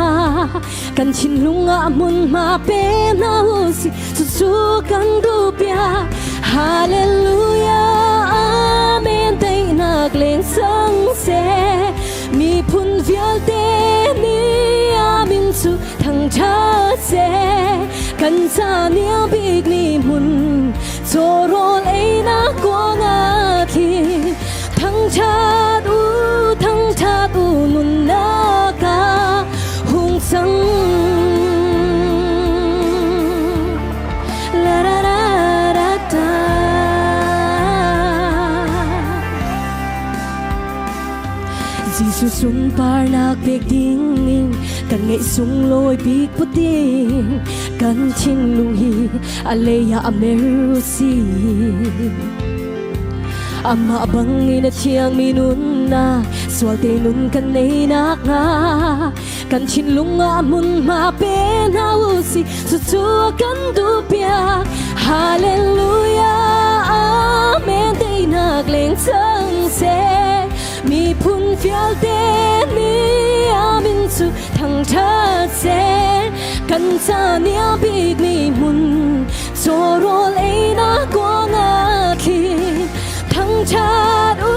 Speaker 8: kan thinlung ah hmunhma pe hna u sih cucu kan duh piak. Hallelujah, Amen, teinak leng cang seh. Miphun vialte nih amin cu thangṭhat seh. Kan ca nia bik ni hmun cawrawl einak kuangah khin thangṭhat u, thangṭhat u nunnak ah hung cang. La ra ra ra ta. Jesuh sunparnak pek dingin kan ngeih sunglawi bik putin kan thinlung hi a lei ah a mer si. Amah bangin a thiangmi nunnak sualte nun kan nei nak hnga kan thinlung ah hmunhma pe hna u sih cucu a kan duh piak. Hallelujah, Amen, teinak leng cang seh. Miphun vialte nih amin cu thangṭhat seh. Kan ca nia bik mi hmun cawrawl einak kuangah khin thangṭhat u,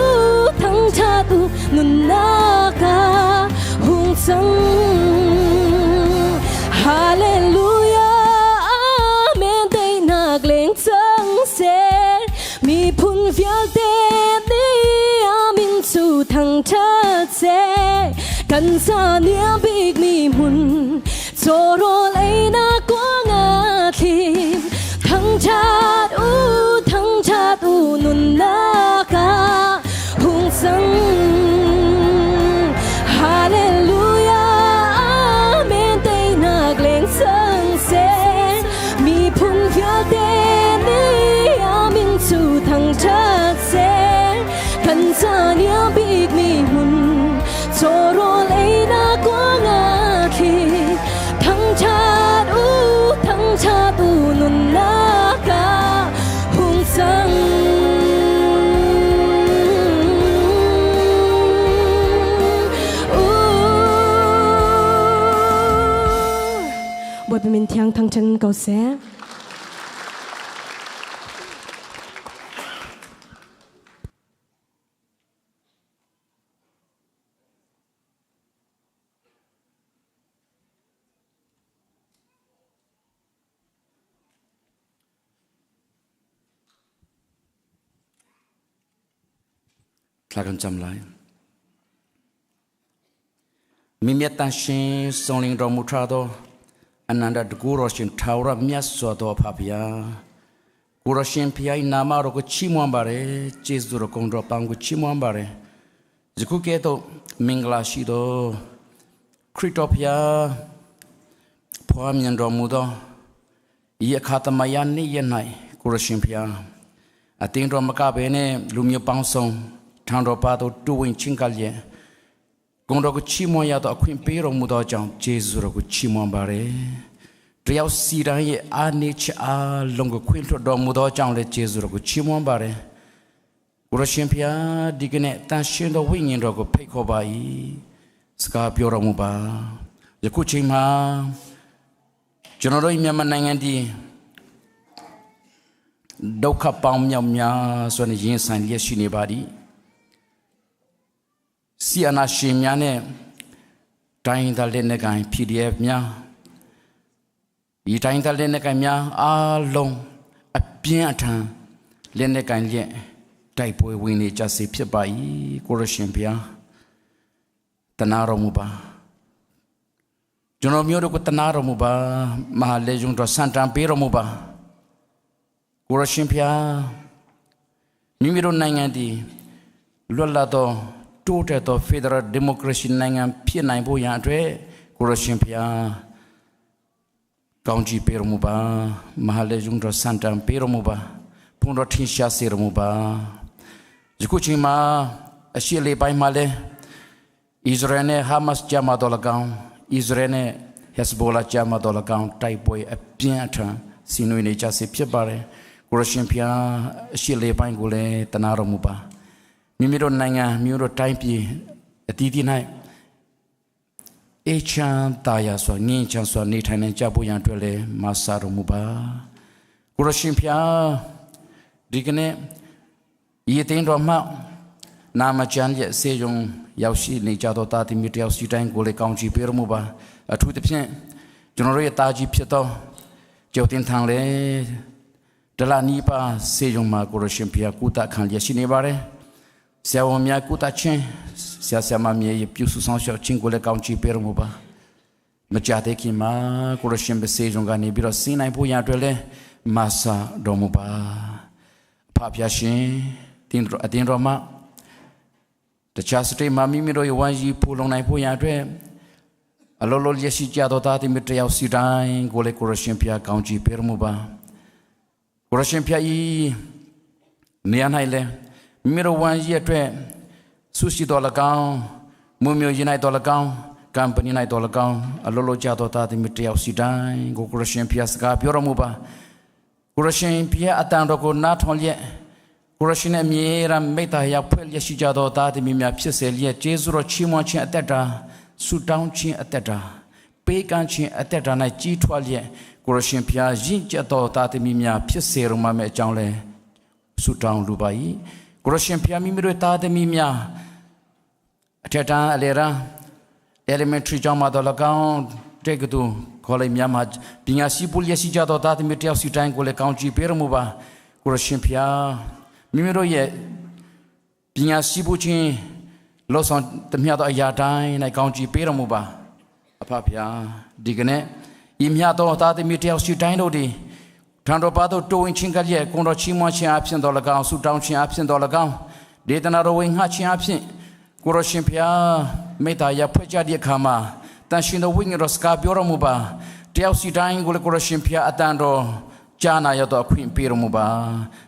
Speaker 8: thangṭhat u nunnak ah hung cang. Hallelujah, Amen, teinak leng cang seh. Miphun vialte nih amin cu thangṭhat seh. Kan ca nia bik mi hmun cawrawl einak kuangah khin thangṭhat u, thangṭhat u nunnak ah hung cang. Hallelujah, Amen, teinak leng cang seh. Miphun vialte nih amin cu thangṭhat seh. Kan ca nia bik mi hmun cawrawl einak kuangah khin thangṭhat. ko seh.
Speaker 6: Thla kan cam lai. Mi miat tan shin songling ro mu tha do ananda dgu ro shin thaura mya so do pha pya ku ro shin phya nama ro ko chi mo ba re jesu ro kong ro pang ko chi mo ba re ယခုကဲ့သို့မင်္ဂလာရှိသောခရစ်တော်ဖျားဖွားမြင်တော်မူသောဤအခါသမယနေ့ရက်၌ကိုရရှင်ဖျားအတင်းတော်မကဘဲနဲ့လူမျိုးပေါင်းစုံထံတော်ပါသောတူဝင်ချင်းကလျက်ဂုဏ်တော်ကိုချီးမွမ်းရသောအခွင့်ပေးတော်မူသောကြောင့်ဂျေဇုတော်ကိုချီးမွမ်းပါရယ်တယောက်စီတိုင်းရဲ့အာနေချအားလုံးကိုခွင့်လွှတ်တော်မူသောကြောင့်လည်းဂျေဇုတော်ကိုချီးမွမ်းပါရယ် ကိုရရှင်ဖျားဒီကနေ့တန်ရှင်တော်ဝိညာဉ်တော်ကိုဖိတ်ခေါ်ပါ၏စကားပြောတော်မူပါယခုချိန်မှာကျွန်တော်တို့မြန်မာနိုင်ငံဒီဒုက္ခပေါင်းမြောက်များစွာနဲ့ရင်ဆိုင်လျက်ရှိနေပါသည်စီအနာရှင်များနဲ့တိုင်းသားလက်နက်ကိုင် PDF များဒီတိုင်းသားလက်နက်ကိုင်များအားလုံးအပြင်းအထန်လက်နက်ကိုင်လျက်တိုက်ပွဲဝင်နေကြစေဖြစ်ပါ၏ကိုရရှင်ဗျာတနာတော်မူပါကျွန်တော်မျိုးတို့ကိုတနာတော်မူပါမဟာလေယုံတော်စံတံပေးတော်မူပါကိုရရှင်ဗျာမိမိတို့နိုင်ငံတည်လွတ်လပ်သောတိုးတက်သော Federal Democracy နိုင်ငံဖြစ်နိုင်ဖို့ရန်အတွက်ကိုရရှင်ဗျာကောင်းချီးပေးတော်မူပါမဟာလေယုံတော်စံတံပေးတော်မူပါဘုန်းတော်ထင်ရှားစေတော်မူပါယခုချိန်မှာအရှိလေးပိုင်းမှာလဲအစ္စရေးနဲ့ဟာမတ်ကြားမှာတော့၎င်းအစ္စရေးနဲ့ဟက်စဘိုလာကြားမှာတော့၎င်းတိုက်ပွဲအပြင်းအထန်ဆင်နွှဲနေကြစေဖြစ်ပါတယ်ကိုရရှင်ဖျားအရှိလေးပိုင်းကိုလည်းတနာတော်မူပါမိမိတို့နိုင်ငံမြို့တို့တိုင်းပြည်အသီးသီး၌အေချမ်းတာယာစွာငင်းချမ်းစွာနေထိုင်နေကြဖို့ရန်အတွက်လည်းမဆာတော်မူပါကိုရရှင်ဖျားဒီကနေ့ဤအသင်းတော်မှနာမကျမ်းရဲ့စေယုံရောက်ရှိနေကြသောတာတိမီတယောက်စီတိုင်းကိုလည်းကောင်းချီးပေးတော်မူပါအထူးသဖြင့်ကျွန်တော်တို့ရဲ့တာကြီးဖြစ်သောကျော်တင်ထံလည်းဒလနီပါစေယုံမှာကိုရရှင်ဖျားကုသခံရရှိနေပါတယ်ဆရာဝန်များကုသခြင်းဆရာဆရာမများရဲ့ပြုစုဆောင်ရှောက်ခြင်းကိုလည်းကောင်းချီးပေးတော်မူပါမကြတဲ့ခင်မှာကိုရရှင်ပဲစေယုံကနေပြီးတော့စင်းနိုင်ဖို့ရန်အတွက်လည်းမဆာတော်မူပါအဖဖျားရှင်တင်းတော်အတင်းတော်မှာတခြားစတေးမှာမိမိတို့ရဲ့ဝမ်းကြီးဖူလုံနိုင်ဖို့ရန်အတွက်အလောလောလျက်ရှိကြတော်သားတိမတယောက်စီတိုင်းကိုလေကိုရရှင်ဖျားကောင်းချီးပေးတော်မူပါကိုရရှင်ဖျားဤနေရာ၌လဲမိမိတို့ဝမ်းကြီးအတွက်ဆုရှိတော်၎င်းမွမျိုးရင်၌တော်၎င်းကမ်ပဏီ၌တော်၎င်းအလောလောကြတော်သားတိမတယောက်စီတိုင်းကိုကိုရရှင်ဖျားစကားပြောတော်မူပါကိုရရှင်ဖျားအတန်တော်ကိုနားထောင်လျက်ကိုရရှင်နဲ့မြေရမိတ္တရာဖွဲ့လျက်ရှိကြသောသားသမီးများဖြစ်စေလျက်ကျေးဇူးတော်ချီးမွမ်းခြင်းအသက်တာဆုတောင်းခြင်းအသက်တာပေးကမ်းခြင်းအသက်တာ၌ကြီးထွားလျက်ကိုရရှင်ဖျားရင့်ကျက်သောသားသမီးများဖြစ်စေတော်မူမယ့်အကြောင်းလဲဆုတောင်းလိုပါ၏ကိုရရှင်ဖျားမိမိတို့သားသမီးများအထက်တန်းအလယ်တန်း elementary ကျောင်းမှာတော့၎င်းတက္ကသိုလ်ခေါ်လိုက်များမှာပညာရှိပုလျက်ရှိကြသောသားသမီးတယောက်စီတိုင်းကိုလည်းကောင်းချီးပေးတော်မူပါကိုရရှင်ဖျားမိမိတို့ရဲ့ပညာရှိဖို့ချင်းလောဆောင်တမြတ်သောအရာတိုင်း၌ကောင်းချီးပေးတော်မူပါအဖဖျားဒီကနေ့ဤမြတ်သောသားသမီးတယောက်စီတိုင်းတို့သည်ထံတော်ပါသောတိုးဝင်ချင်းကလျက်ကိုတော်ချီးမွမ်းခြင်းအပြင်တော်၎င်းဆုတောင်းခြင်းအပြင်တော်၎င်းဒေသနာတော်ဝင်ငှခြင်းအပြင်ကိုရရှင်ဖျားမေတ္တာရဖွဲ့ကြတဲ့အခါမှာတန်ရှင်တော်ဝိညာဉ်တော်စကားပြောတော်မူပါတယောက်စီတိုင်းကိုလည်းကိုရရှင်ဖျားအတန်တော်ကြားနာရတော့အခွင့်ပေးတော်မူပါ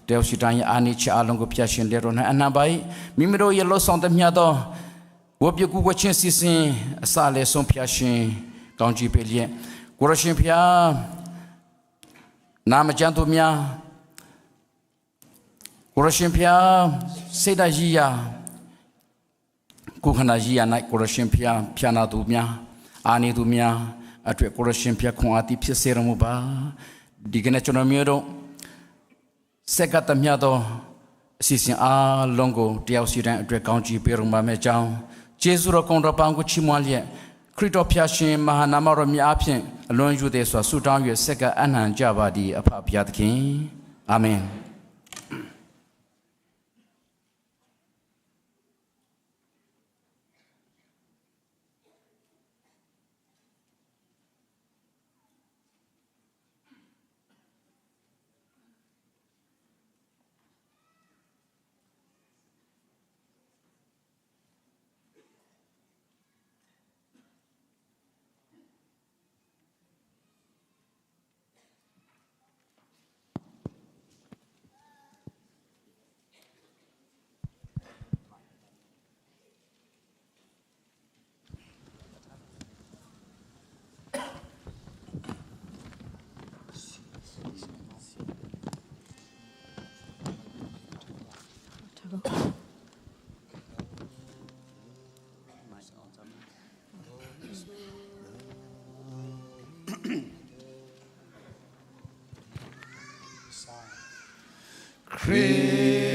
Speaker 6: တယောက်စီတိုင်းရဲ့အာနိချအလုံးကိုဖျားရှင်တဲ့တော်၌အနံပိုင်မိမိတို့ရဲ့လောဆောင်တမြတ်တော်ဝပြကူကချင်းစီစဉ်အစလည်းဆုံးဖျားရှင်ကောင်းချီးပေးလျက်ကိုရရှင်ဖျားနာမကျမ်းသူများကိုရရှင်ဖျားစေတကြီးယာကိုခန္ဓာကြီးယာ၌ကိုရရှင်ဖျားဖျားနာသူများအာနေသူများ အတွက်ကိုရရှင်ဖျက်ခွန်အားတိဖြစ်စေတော်မူပါဒီကနေ့ကျွန်တော်မျိုးတို့ ဆက်ကတမြသောအစီအစဉ်အားလုံးကိုတယောက်စီတိုင်းအတွက်ကောင်းချီးပေးတော်မူမယ့်အကြောင်းကျေးဇူးတော်ကုံတော်ပေါင်းကိုချီးမွမ်းလျက်ခရစ်တော်ဖျားရှင်မဟာနာမတော်မြတ်အဖျင်အလွန်ယူသည်စွာဆုတောင်း၍ဆက်ကအနံ့ကြပါသည်အဖဖျားသခင်အာမင်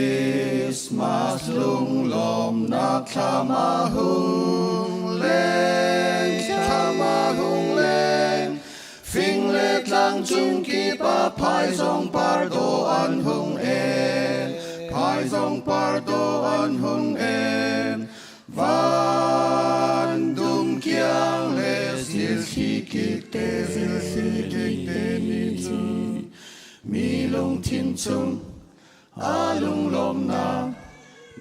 Speaker 9: Christmas lunglawmnak thlam a hung leng, thlam a hung leng. Fing le tlang cung kip ah phaizawng par dawh an hung en, phaizawng par dawh an hung en. Van dum kiang le zilthli kik te, zilthli kik te nih cun mi lungthin chung a lunglawmnak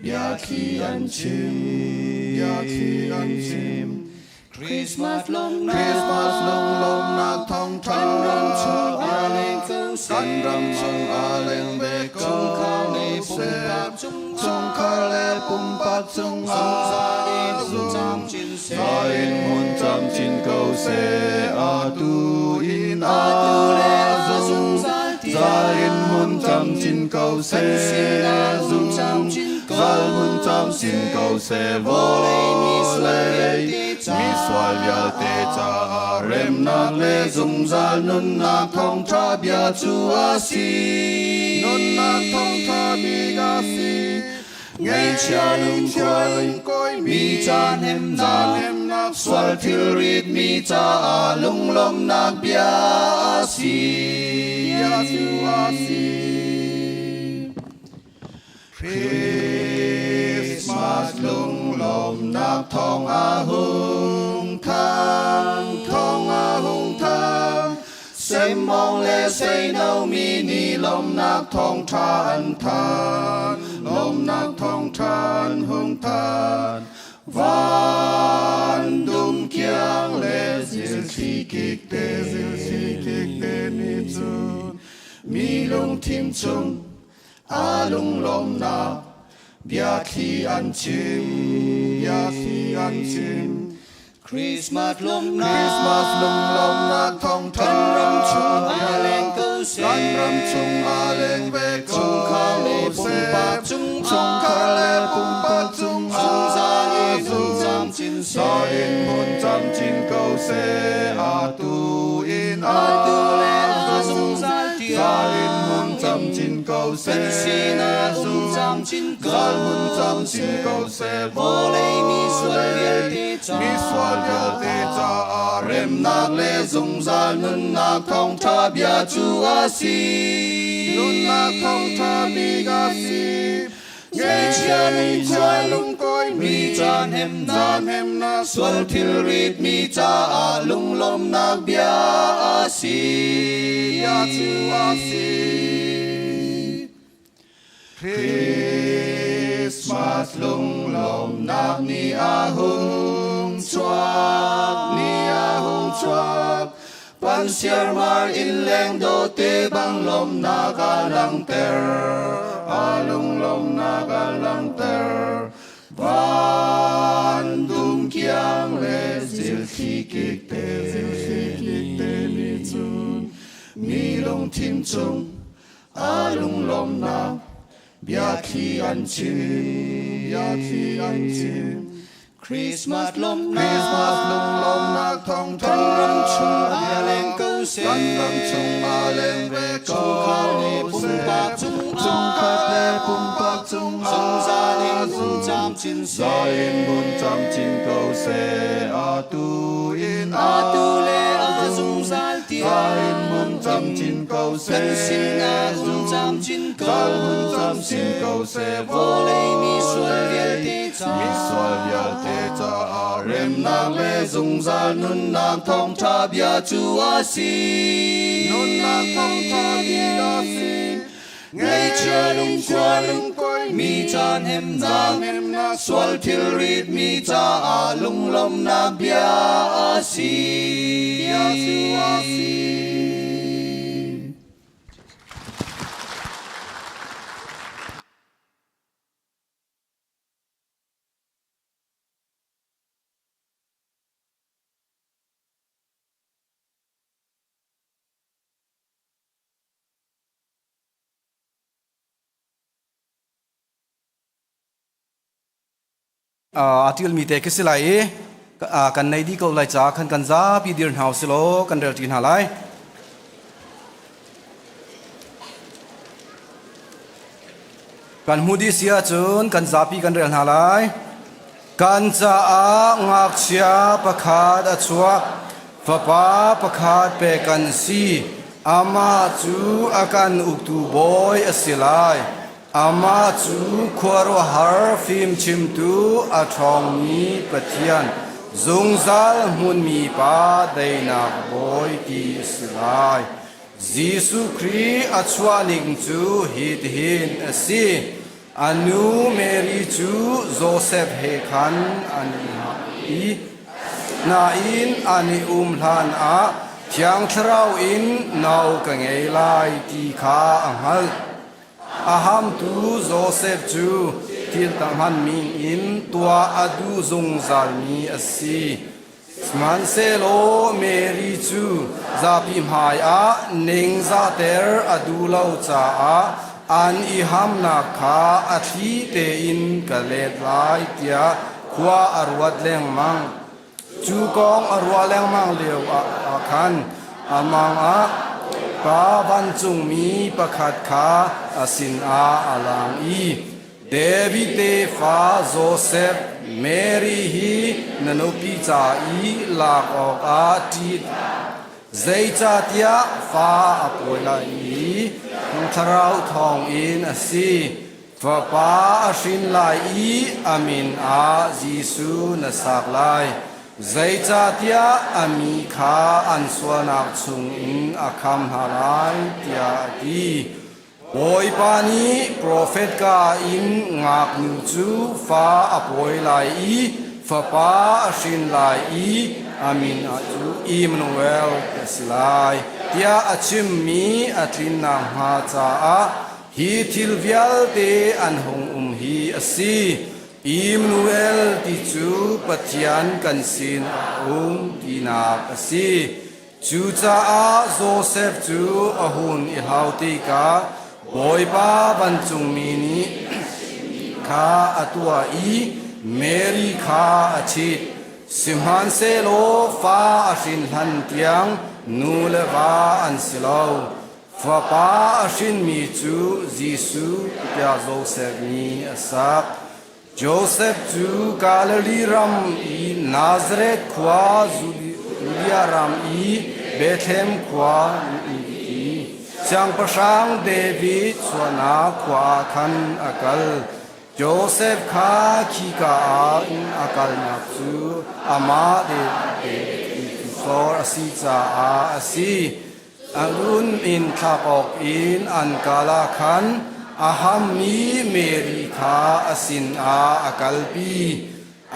Speaker 9: biathli an chim, biathli an chim.
Speaker 5: Christmas lawmnak
Speaker 9: Christmas lunglawmnak thawngṭha
Speaker 5: kan ram chung a leng ko seh.
Speaker 9: Kan ram chung a leng ve ko
Speaker 5: Chungkhar le
Speaker 9: seh.
Speaker 5: pumpak cungah
Speaker 9: Chungkhar le pumpak cungah
Speaker 5: Zungzal in hmun camcin seh.
Speaker 9: Zungzal in hmun camcin ko seh. Atu in
Speaker 5: Atu le
Speaker 9: a
Speaker 5: zungzal tiang.
Speaker 9: Zal in hmun camcin ko seh.
Speaker 5: Kan sinah um camcin ko
Speaker 9: Zal hmun camcin ko seh.
Speaker 5: Vawlei mi sual
Speaker 9: Vawlei
Speaker 5: vialte caah.
Speaker 9: mi sual vialte caah remnak le zungzal nunnak thawngṭha bia cu a si. Nunnak thawngṭha bik a si. Ngaihchia lungkuai mi ca hnemhnak sual thilrit mi caah lunglawmhnak bia a si. Bia cu a si. Christmas lunglawmhnak thawng a hung thang, thawng a hung thang. Semmawng le seino mi nih lawmhnak thawngṭha an thanh, lawmhnak thawngṭha an hung thanh. Van dum kiang le zilthli kik te, zilthli kik te nih cun mi lungthin chung a lunglawmhnak biathli an chim, biathli an chim.
Speaker 5: Christmas lawmhnak
Speaker 9: Christmas lunglawmhnak thawngṭha
Speaker 5: kan ram chung a leng ko seh.
Speaker 9: Kan ram chung a leng ve ko
Speaker 5: Chungkhar le
Speaker 9: seh.
Speaker 5: pumpak cungah
Speaker 9: Chungkhar le pumpak cungah
Speaker 5: Zungzal in hmun camcin seh.
Speaker 9: Zal in hmun camcin ko seh. Atu in
Speaker 5: Atu le
Speaker 9: a
Speaker 5: zungzal tiang.
Speaker 9: Zal in hmun camcin ko seh.
Speaker 5: Kan sinah um camcin ko
Speaker 9: Zal hmun camcin ko seh.
Speaker 5: Vawlei mi sual vialte caah.
Speaker 9: Mi sual vialte caah remnak le zungzal nunnak thawngṭha bia cu a si. Nunnak thawngṭha bik a si. Ngaihchia lungkuai
Speaker 5: mi ca hnemhnak sual thilrit mi caah lunglawmhnak bia a si.
Speaker 9: Bia cu a si. Christmas lunglawmhnak ni a hung chuak, ni a hung chuak. Pan siarmar in leng dawte bang lawmhnak a langhter, a lunglawmhnak a langhter. Van dum kiang le zilthli kik te, zilthli kik te nih cun mi lungthin chung a lunglawmhnak biathli an chim, biathli an chim. Christmas lawmhnak Christmas lunglawmhnak thawngtha kan ram chung ah leng ko seh kan ram chung ah leng ve ko chungkhar le pumpak cung chungkhat le pumpak cung zungzal in hmun camcin seh zain hmun camcin ko seh atu in atu le a zungzal tiang zain hmun camcin ko seh kan sinah hmun camcin ko hmun camcin ko seh vawlei mi sual vialte Misual vialte caah remnak le zungzal nunnak thawngṭha bia cu a si. Nunnak thawngṭha bia a si. Ngaihchia lungkuai mi ca hnemnak, sual thilrit mi caah lunglawmhnak bia a si. Bia cu a si.
Speaker 10: A ṭialmi te khi si lai i kan nei dih ko lai ca khan kan zapi dir hna usilaw kan rel ṭi hna lai. Kan hmuh dih si ahcun kan zapi kan rel hna lai. Kan caah ngakchia pakhat a chuak, fapa pakhat pek kan si. Amah cu a kan uktu bawi a si lai. Amah cu khuaruahhar fimchimtu a ṭhawngmi Pathian, zungzal hmunmi Pa daihnak bawi ti a si lai. Jesuh Khrih a chuahning cu hitihin a si. A nu Mary cu Josef he khan an i hngah i nain an i um hlan ah Thiang Thlarau in nau ka ngei lai ti kha a hngalh. A hamtu Josef cu thil hmanmi in tuah a duh zungzalmi a si. Sihmanhsehlaw Mary cu zapi hmaiah ningzahter a duh lo caah an i hamnak kha a thli tein ka let lai tiah khua a ruat lengmang. Cu kong a ruah lengmang lio ah khan a mang ah pa vancungmi pakhat kha a sinah a lang i David tefa Josef, Mary hi na nupi ca i lak awkah ṭih. Zeicahtiah fa a pawi lai i Thlarau thawngin a si. Fapa a hrin lai i a min ah Jesuh na sak lai. Zeicahtiah a mi kha an sualnak chungin a kham hna lai, tiah a ti. Bawipa nih profet ka in ngaknu cu fa a pawi lai i fapa a hrin lai i a min ah cu Immanuel ti a si lai, tiah a chimmi a tlin nakhnga caah hi thil vialte an hung um hi a si. Immanuel ti cu Pathian kan sin a um tinak a si. Cucaah Josef cu a hun i hlau tikah Bawipa vancungmi nih kha a tuah i Mary kha a ṭhit. Sihmanhsehlaw fa a hrin hlan tiang nu le va an si lo. Fapa a hrinmi cu Jesuh tiah Josef nih a sak. Josef cu Galilee ram i Nazareth khua Judea ram i Bethlehem khua i Siangpahrang David chuahnak khua ah khan a kal. Josef kha khika ah a kalnak cu amah David a si caah a si. A run in thlak awk in an kal ah khan a hammi Mary kha a sinah a kalpi.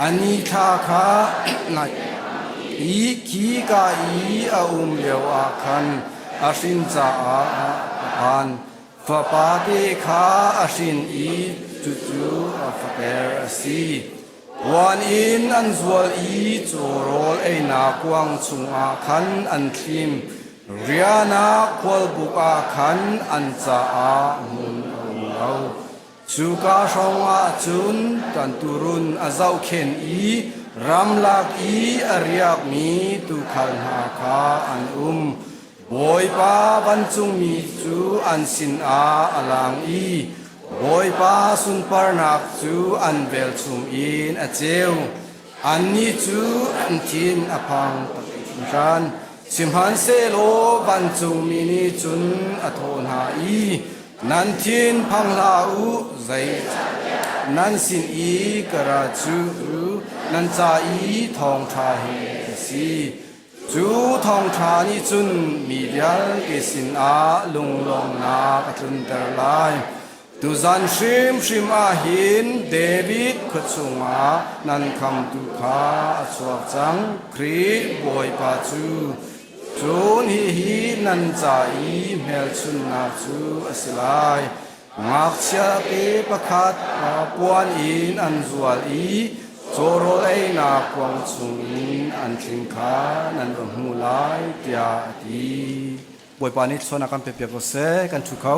Speaker 10: A nithla kha naih i khika i a um lioah khan a hrin caah a phan. Fapate kha a hrin i cucu a fater a si. Puan in an zual i cawrawl einak kuang chungah khan an thlim. Riahnak khualbuk ah khan an caah hmun a um lo. Cuka hrawngah cun kan tuurun a zohkhenh i ramlak i a riakmi tuukhal hna kha an um. Bawipa vancungmi cu an sinah a lang i Bawipa sunparnak cu an velchum in a ceu. Annih cu an thin a phang tak hringhran. Sihmanhsehlaw vancungmi nih cun a thawh hna i, Nan thin phang hlah u, zei nan sin i ka ra cu nan ca i thawngṭha he a si. Cu thawngṭha nih cun mi vialte sinah lunglawmhnak a tlunter lai. Tuzan hrimhrim ah hin David khua chungah nan khamtu kha a chuak cang, Khrih Bawipa cu. Cun hihi nan ca i hmelchunhnak cu a si lai. Ngakchia te pakhat puan in an zual i cawrawl einak kuang chungin an thling kha nan va hmu lai, tiah a ti. Bawipa nih thluachuahnak kan pe piak ko seh, kan ṭhu kho.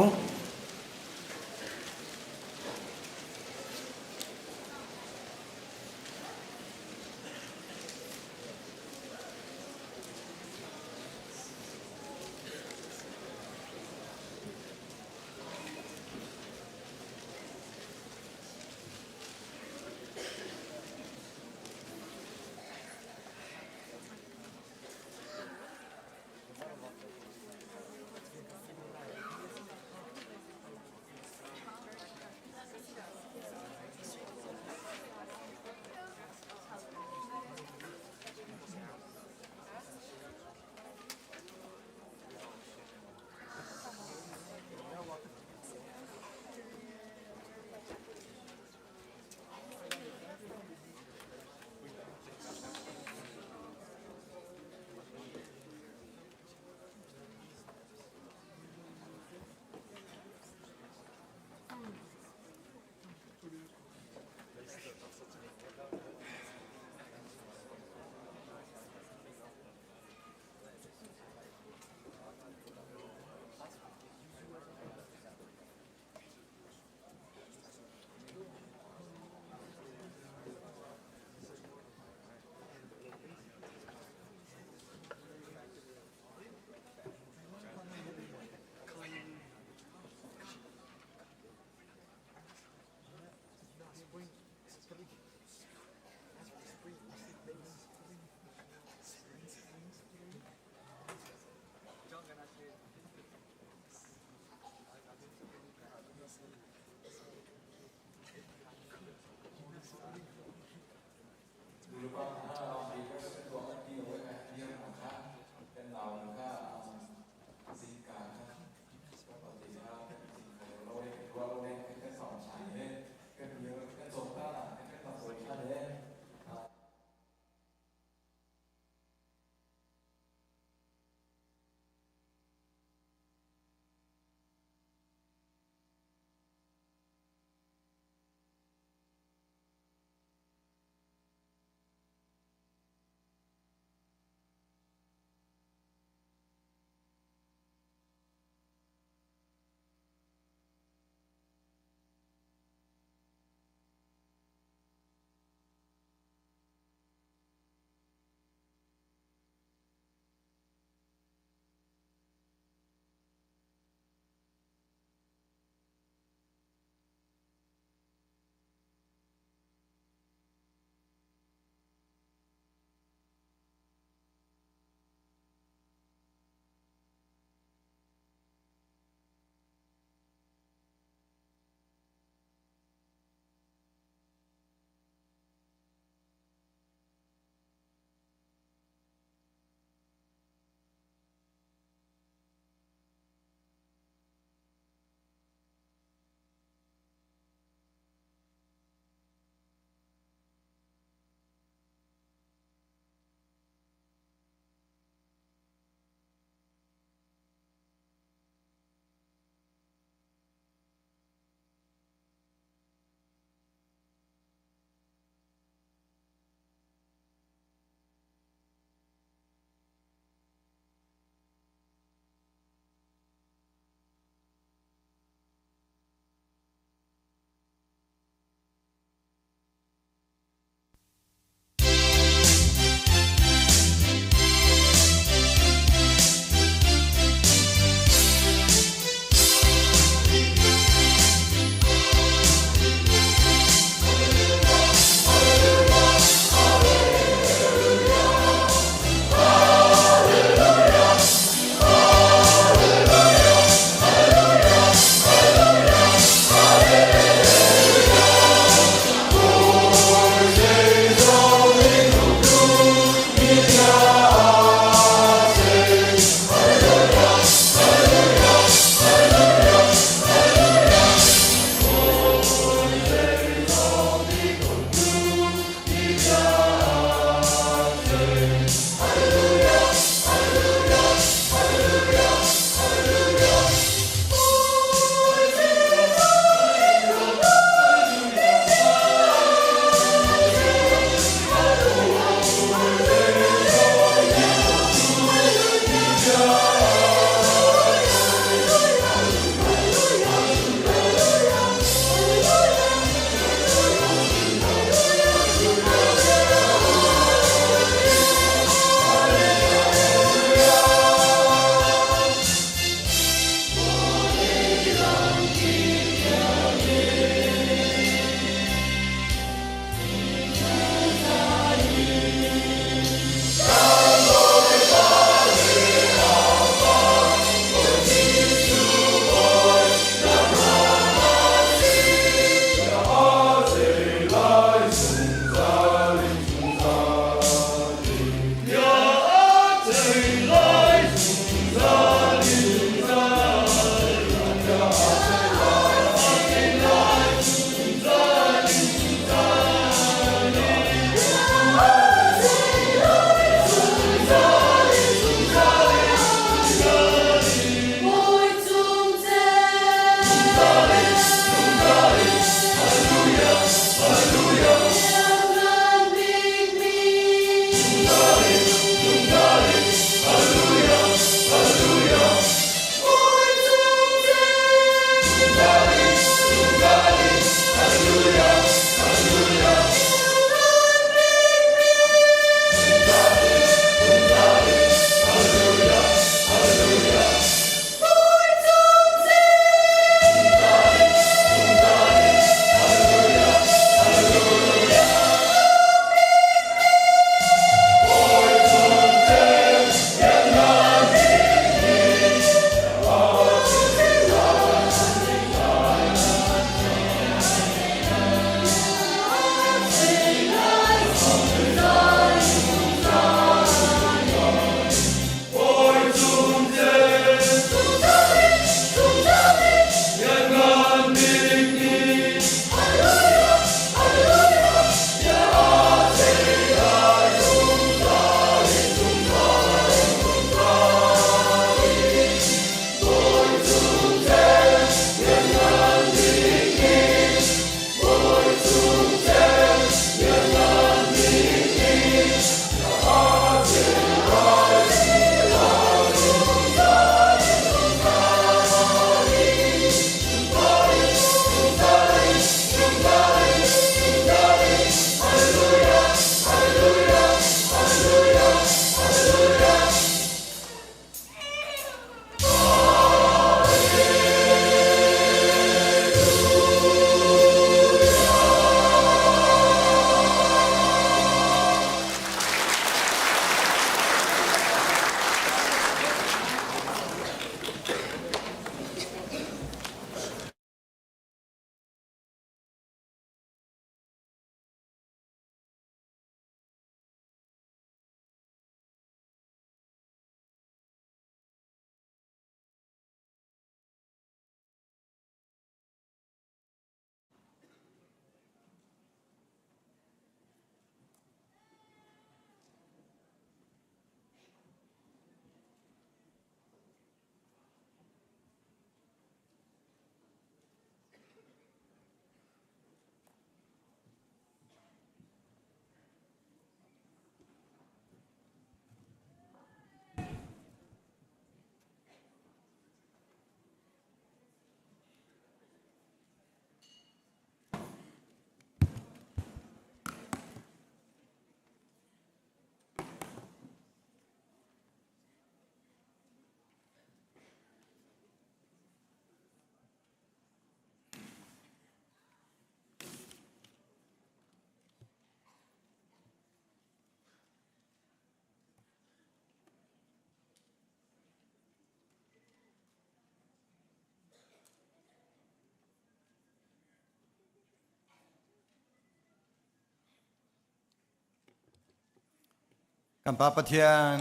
Speaker 11: Kan Pa Pathian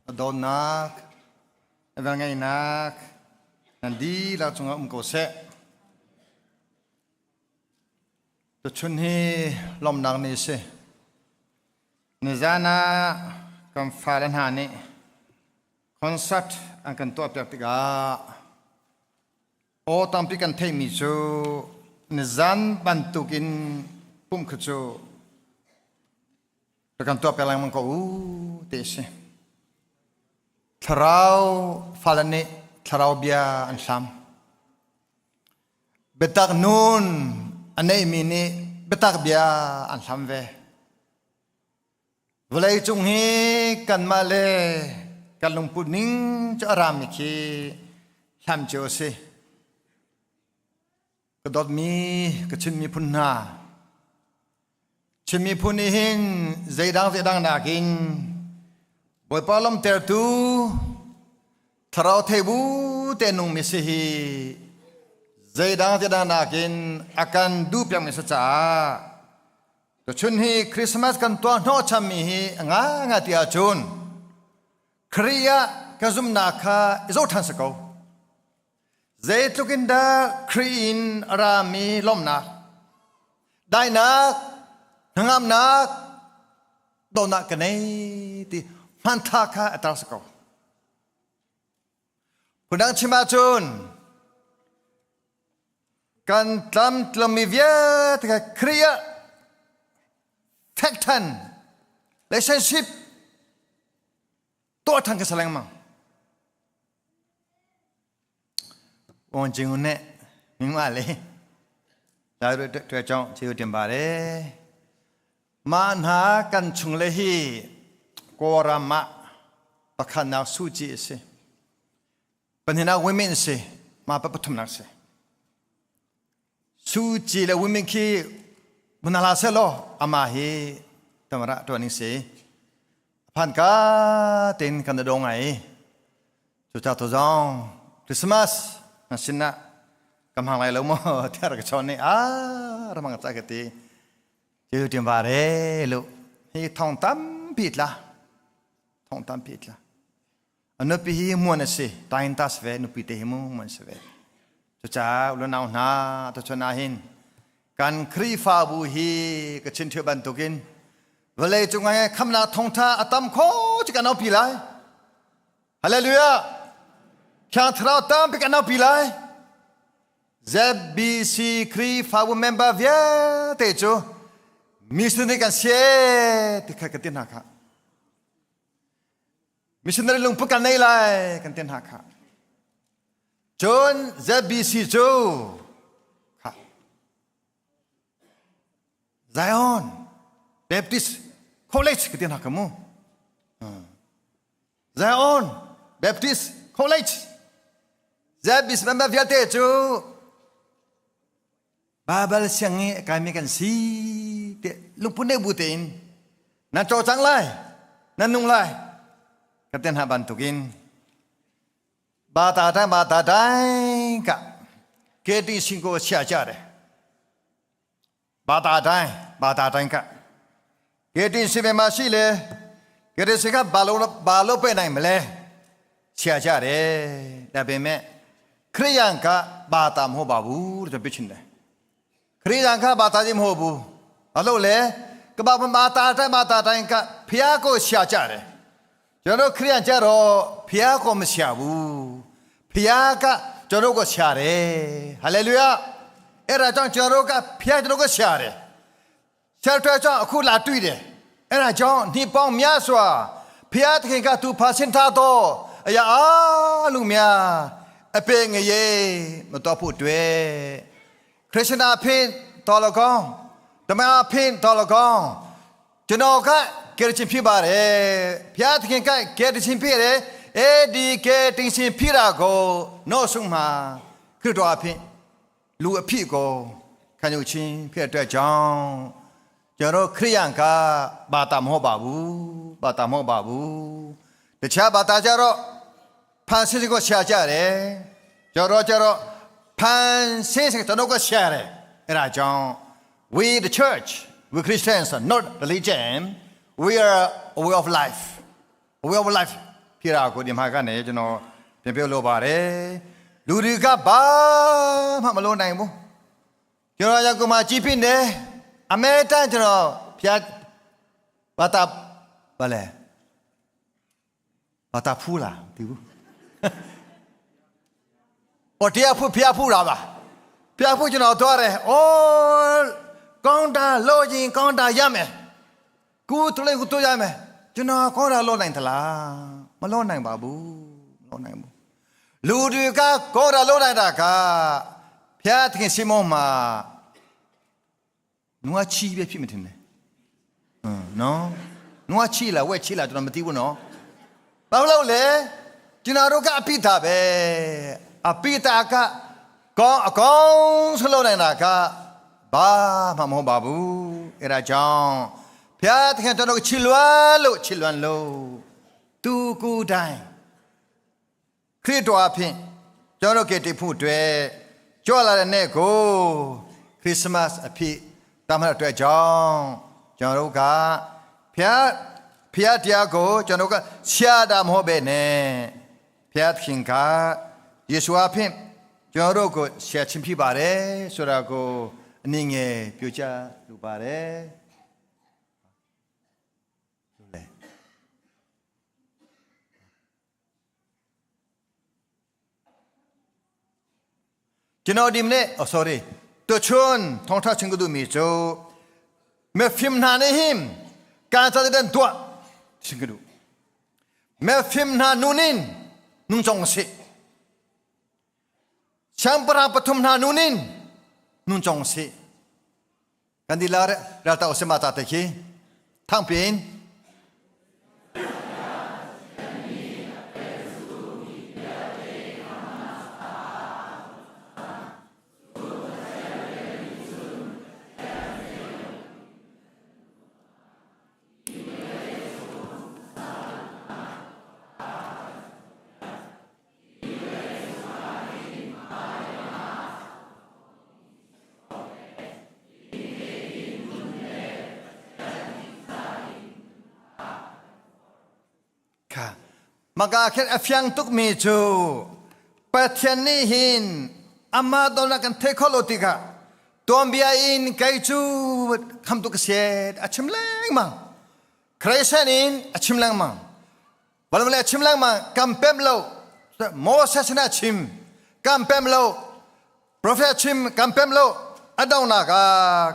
Speaker 11: a dawtnak, a velngeihnak nan dihlak cungah um ko seh. Tuchun hi lawmhnak ni a si. Nizan ah kan fale hna nih concert an kan tuahpiak tikah aw tampi kan theihmi cu nizan bantukin pumh kha cu Ka kan tuah peng lengmang ko u ti a si. Thlarau fale nih thlarau bia an hlam. Biatak nun a neimi nih biatak bia an hlam ve. Vawlei cung hi kanmah le kan lungput ning cu a rami khi hlam cio a si. Ka dawtmi ka Chin miphun hna, Chin miphun nih hin zeidang zeidang nakin Bawipa lawmhtertu thlarau theibu te nungmi si hi zeidang zeidang nakin a kan duh piakmi si caah tuchun hi Christmas kan tuah hnawhchanmi hi a nga ti ahcun Khrih ah ka zumhnak kha i zoh ṭhan si ko. Zeitluk in dah Khrih in a rami lawmhnak, daihnak, hnangamnak, dawtnak ka nei ti hmanthlak kha a tar si ko. Phundang chim ahcun kan tlamtlammi vialte kha Khrih ah fek ṭhan relationship tuah ṭhan ka si lengmang. ဝန်ကျင်နဲ့မိမလေးဒါတို့တွေ့ကြောင်းကျေးဇူးတင်ပါတယ်မာနာကန်ချုံလေဟီကိုရမပခနာစုကြည့်စေပနေနာဝိမင်းစေမာပပထုမနာစေစုကြည်လေဝိမင်းခီမနာလာဆဲလောအမဟီတမရတော်နေစေ ဖန်ကာတင်kan da dong ai chu cha to zong Christmas na sin na kam hang lai lo mo thar ka chon ni a ramang cha ka ti chiu tim va re lu hi thong tam pi tla thong tam pi tla anu pi hi muan a si tain tas ve nu pi te hi mu muan se ve chu cha ulo nau hna to chona hin Kan Khrihfabu hi ka chin ṭhio bantukin vawlei cung ah khamnak thawngṭha a tam kho ci kan aupi lai. Hallelujah! Thiang Thlarau tampi kan aupi lai. ZBC Khrihfabu member vialte cu missionary kan si ti kha ka ti hna kha. Missionary lungput kan nei lai kan ti hna kha. Cun ZBC cu kha Zion Baptist College ka ti hna ka mu. Zion Baptist College ZBC member vialte cu Baibal siang i a kaimi kan si ti lungput ne bu tein nan cawlcang lai, nan nung lai ka ti hna bantukin ba ta dai ba ta dai ka ke ti sing ko chia cha de ba ta dai ba ta dai ka ke ti si ve ma si le ke ti si ka ba lo ba lo pe nai mle ရှာကြတယ်ဒါပေမဲ့ခရိယန်ကဘာသာမဟုတ်ပါဘူးလို့ပြောချင်တယ်ခရိယန်ကဘာသာချင်းမဟုတ်ဘူးဘာလို့လဲကဘာဘာသာတိုင်းဘာသာတိုင်းကဖျားကိုရှာကြတယ်ကျွန်တော်ခရိယန်ကြတော့ဖျားကိုမရှာဘူးဖျားကကျွန်တော်ကိုရှာတယ်ဟာလေလုယာအဲ့ဒါကြောင့်ကျွန်တော်ကဖျားကျွန်တော်ကိုရှာတယ် ဆရာတော်ကြောင့်အခုလာတွေ့တယ်အဲ့ဒါကြောင့်နှစ်ပေါင်းများစွာဖျားသခင်ကသူဖာဆင်းထားတော့အရာအလုံးများအပေငရေမတော်ဖို့တွေ့ခရစ်ယာန်အဖင်တော်လကောင်းတမန်အဖင်တော်လကောင်းကျွန်တော်ကကယ်တင်ဖြစ်ပါတယ်ဖျားသခင်ကကယ်တင်ဖြစ်တယ်အဲဒီကယ်တင်ရှင်ဖြစ်တာကိုနောက်ဆုံးမှာခရစ်တော်အဖင် လူအဖြစ်ကိုခံယူခြင်းဖြစ်တဲ့အတွက်ကြောင့်ကျွန်တော်ခရိယန်ကဘာသာမဟုတ်ပါဘူးဘာသာမဟုတ်ပါဘူးတခြားဘာသာကြတော့ဖန်ဆင်းကိုရှာကြတယ်ကျွန်တော်ကြတော့ဖန်ဆင်းကျွန်တော်ကရှာတယ်အဲ့ဒါကြောင့် we the church we Christians are not religion. We are a way of life a way of life ဖြစ်တာကိုဒီမှာကနေကျွန်တော်ပြန်ပြောလိုပါတယ်လူတွေကဘာမှမလုပ်နိုင်ဘူးကျွန်တော်ရောက်မှကြီးပြင်းတယ်အမေတန်ကျွန်တော်ဖျားဘာတာဘာလဲဘာတာဖူးလားဒီဘူးဟောတရားဖူးဖျားဖူးတာပါဖျားဖူးကျွန်တော်သွားတယ်အော်ကောင်းတာလို့ရင်ကောင်းတာရမယ်ကိုတလေးကိုတို့ရမယ်ကျွန်တော်ကောင်းတာလို့နိုင်သလားမလို့နိုင်ပါဘူးမလို့နိုင်ဘူးလူတွေကကောင်းတာလို့နိုင်တာကဖျားသခင်ရှိမောမှာနွားချီပဲဖြစ်မထင်နဲ့ဟမ်နော်နွားချီလားဝက်ချီလားကျွန်တော်မသိဘူးနော်ဘာလို့လဲကျွန်တော်တို့ကအပိတာပဲအပိတာကကောင်းအကောင်းဆလို့နိုင်တာကဘာမှမဟုတ်ပါဘူးအဲ့ဒါကြောင့်ဖျားသခင်ကျွန်တော်တို့ချီလွမ်းလို့ချီလွမ်းလို့သူကိုယ်တိုင်ခရစ်တော်အဖင်ကျွန်တော်တို့ကတည်ဖို့အတွက်ကြွလာတဲ့နေ့ကိုခရစ်မတ်အဖြစ်တမန်တော်အတွက်ကြောင့်ကျွန်တော်တို့ကဖျားဖျားတရားကိုကျွန်တော်ကရှားတာမဟုတ်ပဲနဲ့ဖျားသခင်ကယေရှုအဖင်ကျွန်တော်တို့ကိုရှာချင်းဖြစ်ပါတယ်ဆိုတာကိုအနည်းငယ်ပြောချလိုပါတယ်လေကျွန်တော်ဒီမနေ့ oh sorry တချွန်းထောင်းထချင်းကတူမီချိုမေဖင်နာနေဟင်ကာသတဲ့တော့ချင်းကတူမေဖင်နာနုနင်းနုံကြောင့်စီချမ်ပရာပထုမနာနုနင်းနုံကြောင့်စီကန်ဒီလာရတာအစမတာတခိထန့်ပင် ค่ะมากาเข็นอฟยังตุกมีจูปะเทียนนี่หินอามาดอนักันเทคโลติกาตัวเบียอินไกจูคำตุกเสียอาชิมแรงมาใครเซนินอาชิมแรงมาวันเวลาชิมแรงมากำเปมโลโมเสสนะชิมกำเปมโล prophet ชิมกำเปมโลอดาวนากา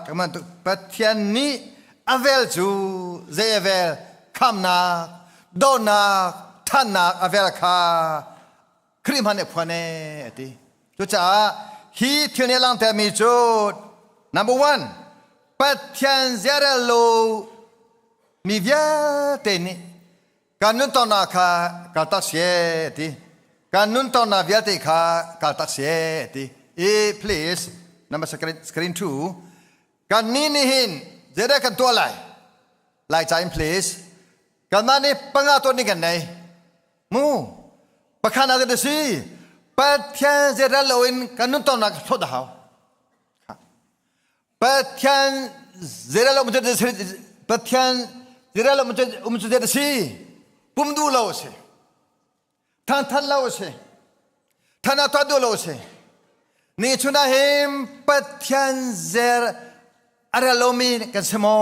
Speaker 11: กำมันตุปะเทียนนี่อเวลจูเซเวลคำนาดอนาท่านนาอเวลคาครีมฮันเอพวเนติจุจ้าฮีเทียนลังแต่มีจุด number one ปะเทียนเซเรโลมีเวียเตนี่การนุนตอนาคากาตักเสียติการนุนตอนาเวียเตคากาตักเสียติเอ please number screen screen two การนี้นี่หินจะได้กันตัวไหลไหลใจ please กันมานี่ปังอาตัวนี้กันไหนมูประคันอะไรสิปะเทียนจะได้โลอินกันนุนตอนาโทษหาวปะเทียนจะได้โลมุจะปะเทียนจะได้โลมุจะมุจะได้สิปุ่มดูโลสิท่านท่านโลสิท่านตัวดูโลสินี่ชุนาหิมปะเทียนเจอะไรโลมีกันสมอ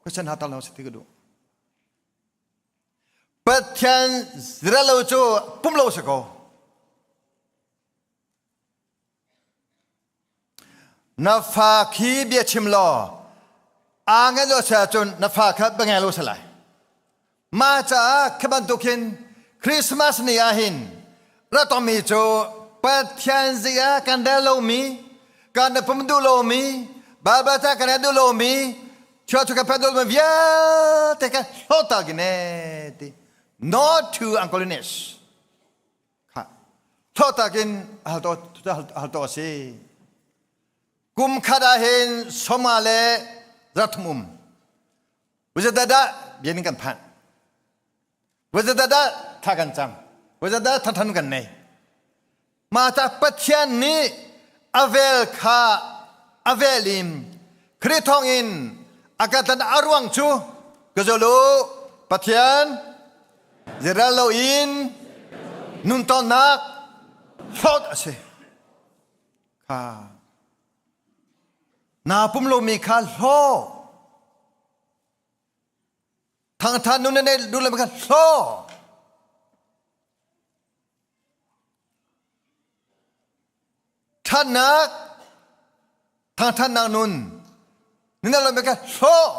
Speaker 11: question หาตาเราสิที่ก็ดูปะเทียนเรโลจูปุ่มโลสโกนาฟาคีเบียชิมลออางเงโลเสจนนาฟาคับบังเงโลสลายมาจากขบันตุกินคริสต์มาสนี่อาหินรัตมีจูปะเทียนเสียกันเดโลมีกันปุ่มดูโลมีบาบาตากันดูโลมีชัวทุกเพดลมาเวียเตกันโลตากินเนติ not to ungodliness ค่ะโทษตากินฮัลโตฮัลโตสิกุมคาดาเห็นสมาเลรัตมุมวิจดาดาเบียนกันผ่านวิจดาดาทากันจำวิจดาทันทันกันในมาจากปัจจัยนี้อเวลคาอเวลิมคริทองอินอากาศอารวงจู Ka zul u Pathian zeral loin nun tonnak hlawt a si. Kha naa pum lomi kha hlaw. Thangthan nun na nei duh lomi kha hlaw. Ṭhatnak thangṭhatnak nun nina lo ka hlawh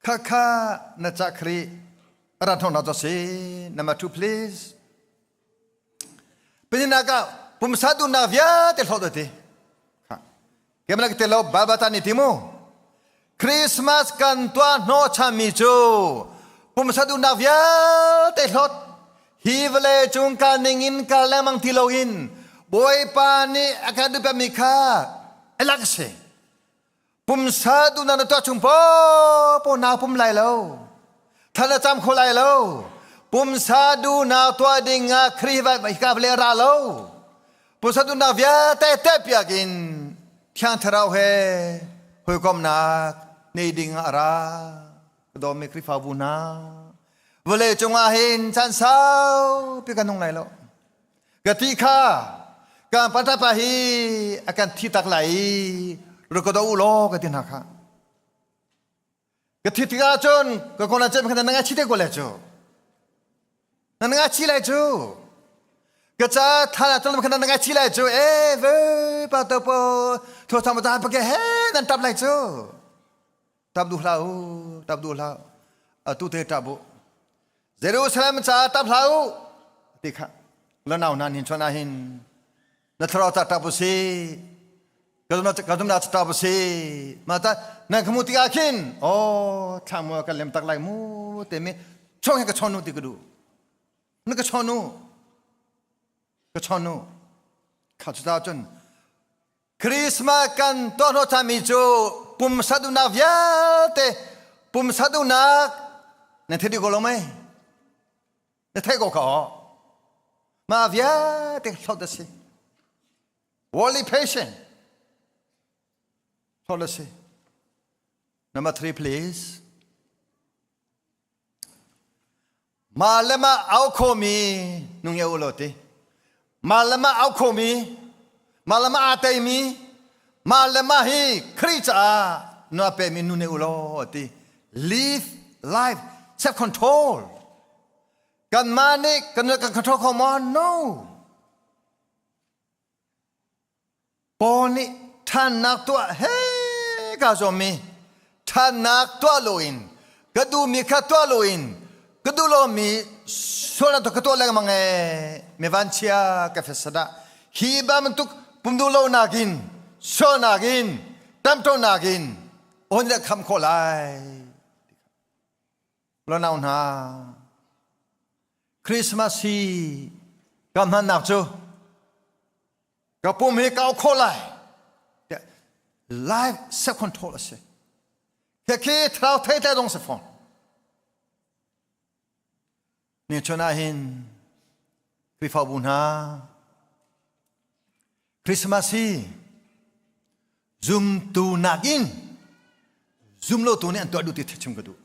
Speaker 11: kha kha na ca Khrih rat thong na si number 2 please Pininak ah pumsa duhnak vialte hlawt ti Kemana te lo Bible ta ni ti mu Christmas kan tuah hnawh chami cu pumsa duhnak vialte hlawt hi vawlei cung kal ning in kal lengmang ti loin Bawipa nih a kan duhpemi kha alak si pumsa duhnak na tuah chung popo naa pum lai lo thal na cam kho lai lo pumsa duhnak tuah ding ah Khrih hika vale ra lo pumsa duhnak vialte te piak in Thiang Thlarau he hawikomnak nei ding ah a ra ka dawmi Khrihfabu hna vawlei cungah hin caan saupi kan nung lai lo ka ti kha kan patapa hi a kan thi tak lai i rak ka do u law ka ti hna kha ka thi tikah cun ka kona cem khan na ngai chi te ko le cu na ngai chi lai cu ka ca thala tul khan na ngai chi lai cu e ve pa to po tho cham ta pa ke he nan tap lai cu tap du hlah u tap du hlah atu te tap u Jerusalem ca tap hlah u ti kha lanau nan hin chuan hin na thlarau ca tap u si ka zumna ca tap u si ma ta nan khamu tikah khin oh thlang mu kan lem tak lai mu te mi chong he ka chon nu ti ka du na ka chon nu ka chon nu kha cu ta cun Christmas kan tuah hnawhchanmi cu pumsa duhnak vialte pumsa duhnak nan thei dih ko lo mei na theih ko kha aw mah vialte hlawt a si worldly patient hlawt a si number three please Mah le mah au khomi nung u law ti. Mah le mah au khomi, mah le mah aa teimi, mah le mah hi Khrih caah na pemi nu ne u law ti. Live life self control. Kanmah nih kan kan control kho maw? No. Paul nih ṭhannak tuah he kaa zuammi ṭhannak tuah loin ka duhmi kha tuah loin ka duh lomi sualnak tu ka tuah lengmang ee mi vanchia ka fesadah hi bantuk pum duh lonak in sualnak in ṭamṭonak in on le kham khawh lai Lonau hna Christmas hi ka hmannak cu ka pum hi kau khawh lai life self control a si khi thlarau thei te dong si fawn ni chun ah hin Khrihfabu hna Christmas hi zumtu nakin zumlotu nih an tuah duh ti chim ka duh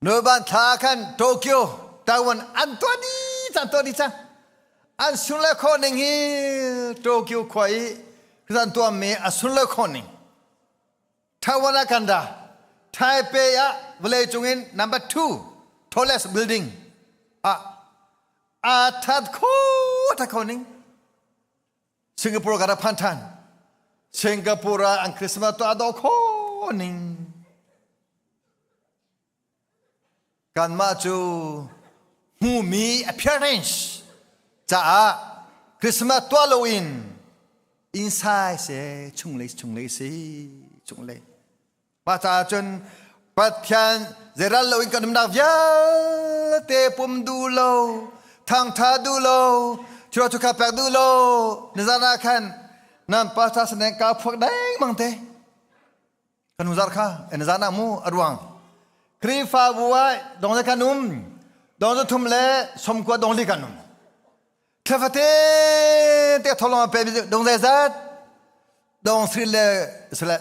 Speaker 11: Noban thla khan Tokyo, Taiwan an tuah dih cang tuah dih cang. An sunle khawh ning hi Tokyo khua i an tuahmi a sunle khawh ning. Taiwan ah kan ra. Taipei ah vawlei cung in number 2 tallest building ah aa that kho that kho ning. Singapore ka rak phan ṭhan. Singapore ah an Christmas tuah dawh kho ning. Kanmah cu hmumi appearance caah Christmas tuah loin inside se chunglei chunglei si chunglei. Mah caah cun Pathian zeiral loin kan umnak vialte pum duh lo, thangtha duh lo, thil thukha pek duh lo, nizan ah khan nan pastor sineng ka phuak dengmang te. Kan huzar kha nizan ah mu a ruang. Khrihfabu ah dong le kan um, dong zu thum le somkua dong li kan um. Thlafate te tholong pe dong zai zat dong sri le sle.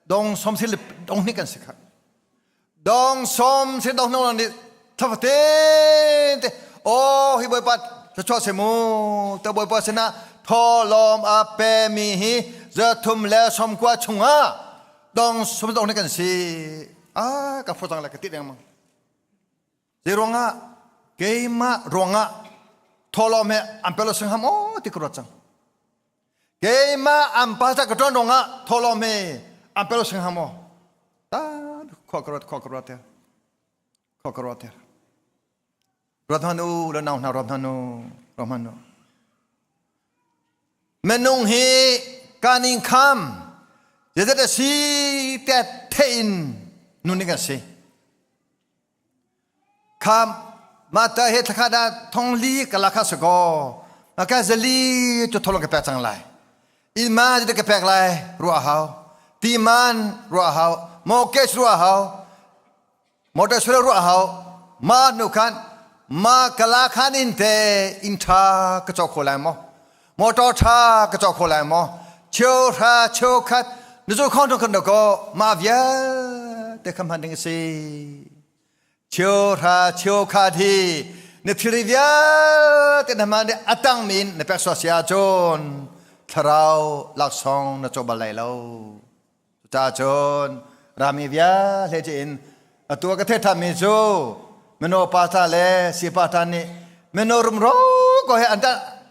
Speaker 11: Dong som si dong ni kan si kha. Dong som si dong nong ni thafate te o hi boipa thachua se mu te boipa sina tho lom a pe mi hi za thum le som kwa chunga dong som dong ni kan si a ka pho chang la ka ti deng mang Zei ruangah keimah ruangah thawhlawm he an pe lo singham aw ti ka ruat cang. Keimah an pa ta ka ṭuan ruangah thawhlawm he an pe lo singham aw. Ta khua ka ruat khua ka ruat khua ka ruat Ruat hman u le nau hna ruat hman u ruat hman u. Minung hi kan in kham zeizat a si tiah thein nun ding a si. Kha mah ta he thlakhat ah thong li ka la kha si kaw maka zali cu tholong ka pek cang lai. Inn ma ti ka pek lai ruah hau. Ti man ruah hau. Mortgage ruah hau. Motor sura ruah hau. Ma nu khan ma kala khan in te inn tha ka cawk kho lai maw? Motor tha ka cawk kho lai maw? Cheu hra cheu khat nu zu khong kan ko ma vialte kham han ding si. Cheu hra cheu khat hi na thilri vialte na man atang min na pek sua sia cun thlarau laksawng na co bal lai lo. Cucaah cun rami vialte in atu ka theih ṭhanmi cu mino pa ta le sipa ta nih mino rumro ko he an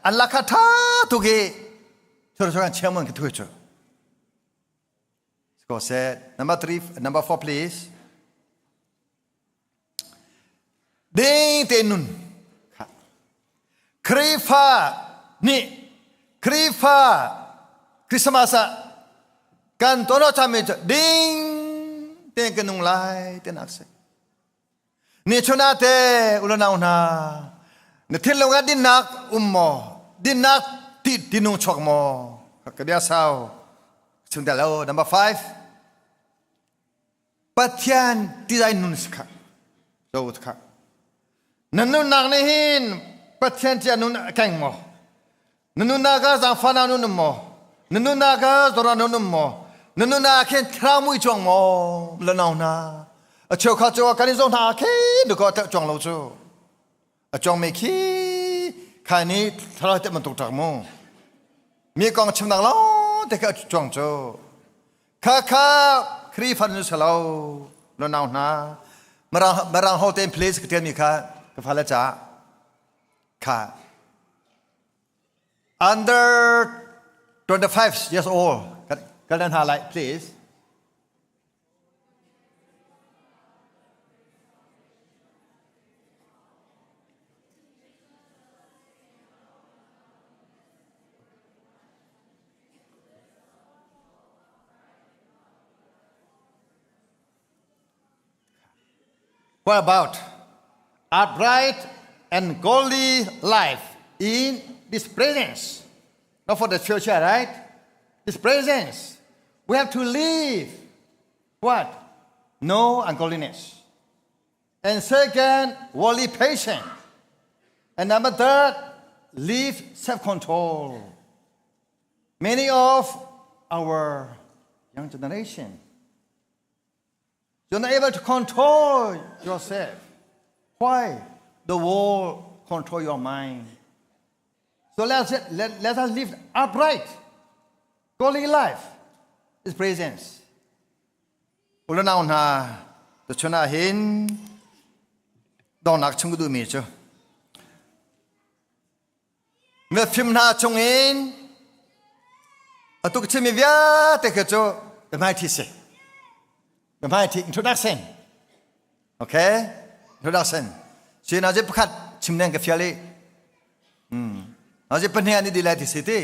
Speaker 11: an lakha ṭha tuk i thur an chiang mon ka thu cu. Go said number three, number four, please. Ding te nun. Khrihfa nih Khrihfa Christmas ah kan tono chami cu ding te kan nung lai te nak si. Ni chuna te ulanau hna na thinlung ah dinnak um maw dinnak ti tinung chuak maw ka bia sau chung tel lo number 5 Pathian tizai nun si kha zo kha na nunnak nih hin Pathian tia nun a keng maw na nunnak ah zaangfahnak nun um maw na nunnak ah zora nun um maw na nunnak khin thlarau mui chuang maw la nau hna a cheu kha cu kan in zo hna khi nu ko te chuang lo cu a chuang mi khi khai ni thlarau te man tuk tak mu mi kong chimnak lo te kha chuang cu Kha kha Khrihfa nu si lo lo nau hna Mirang Mirang ho tein please ka tian mi kha ka fale ca kha under 25 years old kan nan hna lai please What about upright and godly life in this presence? Not for the future, right? This presence. We have to live what? No ungodliness. And second, worldly patience. And number third, live self-control. Many of our young generation, you're not able to control yourself. Why? The world control your mind. So let, let, let us live upright, godly life is presence. Ulanau hna tuchun ah hin dongnak chung ka duhmi cu mifim hna chungin atu ka chimmi vialte kha cu biahmaiṭhi si biahmaiṭhi introduction okay introduction si na je pakhat chim neng ka fial i na je pahnih an i di lai ti si ti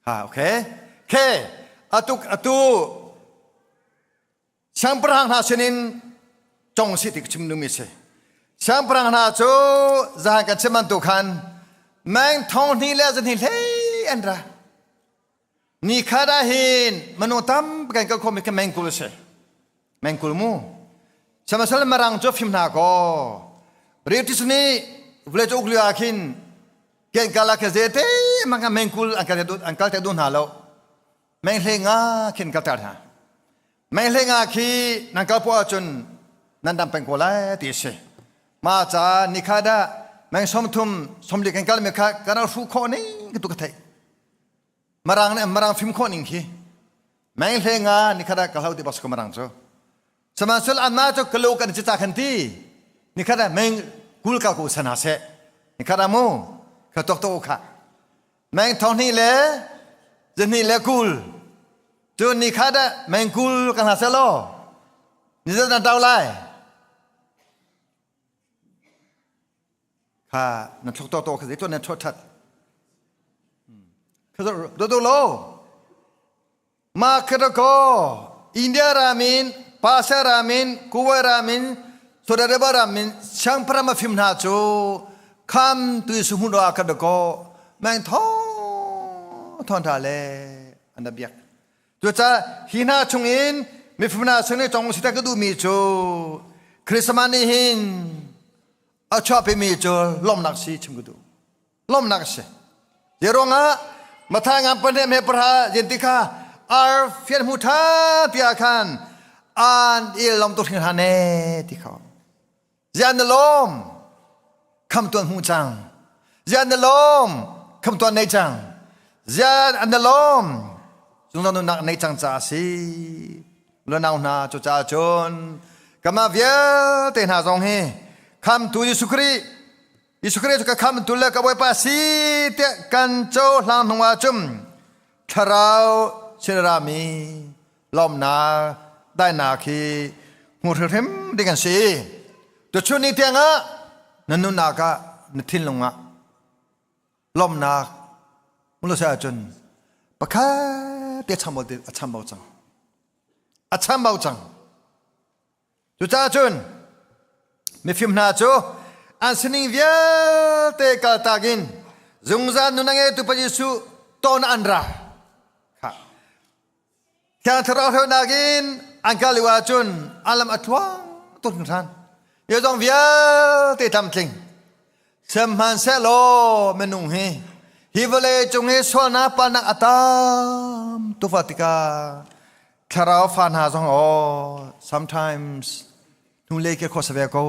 Speaker 11: Ha okay. Ke atuk atu siangpahrang hna sinin cong si ti chim dingmi si. Siangpahrang hna cu zahan kan chim bantuk khan meng thong hnih le zahnih hlei an ra. Ni khat ah hin minung tam kan kal khomi kha meng 20 si. Meng 20 mu. Sihmanhsehlaw Mirang cu fim hna kaw British nih vawlei cu uk lio ah khin Ken kala ke zete manga mengkul an kal te duh hna lo. Meng hle nga khin kal ter hna. Meng hlei nga khi nan kal poah ahcun nan dam peng ko lai ti a si. Ma ca nikha dah meng 30 40 kan kal mi kha kan hru khawh ning ka tu ka theih. Marang nih marang fim khawh ning khi. Meng hlei nga nikha dah ka hlau ti bas ko marang cu. Sihmanhsehlaw anmah cu ka lo kan ci ca khan ti. Nikha dah meng 20 ka ko sana seh. Nikha dah mu ka tok to kha. Meng 20 le 20 le 20 cu ni kha dah meng 20 ka hna seh law ni zat nan tau lai kha nan thluk to to kha zei nan thot that kha do do lo Ma kha ko India ramin Pasha ramin Kuwait ramin Saudi Arabia ramin siangpahrang a fim hna cu kham tu su hmun ah kha ko meng thong thon tha le an da biak cucaah hi hna chungin mifim hna sung nih cong sita ka duhmi cu Christmas nih hin a chuahpimi cu lawmhnak si chim ka duh lawmhnak a si Zeiruangah Mathai ngan pahnih me pahra yen ti kha ar fian hmu tha tiah khan an i lom tu hring hna ne ti kha zian na lawm kham tuan hmu cang zian na lawm kham tuan nei cang zian an na lawm zungzal nunnak nei cang ca a si lunau hna cu ca cun kama vialte hna zong hi khamtu Jesuh Khrih Jesuh Khrih cu ka khamtu le ka Bawipa si tiah kan cohlang hnu ahcun thlarau sinrami lawmnak daihnak hi hmu hrimhrim ding an si. Tuchun ni tiangah na nunnak ah na thinlung ah lawmnak mulose ahcun pakhat te a chambau cang. A chambau cang. Cucaah cun mifim hna cu an sining vialte kaltak in zungzal nun a ngeitu Pa Jesuh ton an ra. Kha. Thiang Thlarau hreunak in an kal lio ahcun an lam a tluang tuk hringhran. Zeizong vialte tlamtling. Sihmanhsehlaw minung hi hi vawlei cung i sualnak palnak a tam tufa tikah thlarau fa hna zong aw sometimes hnulei ke kho ve ko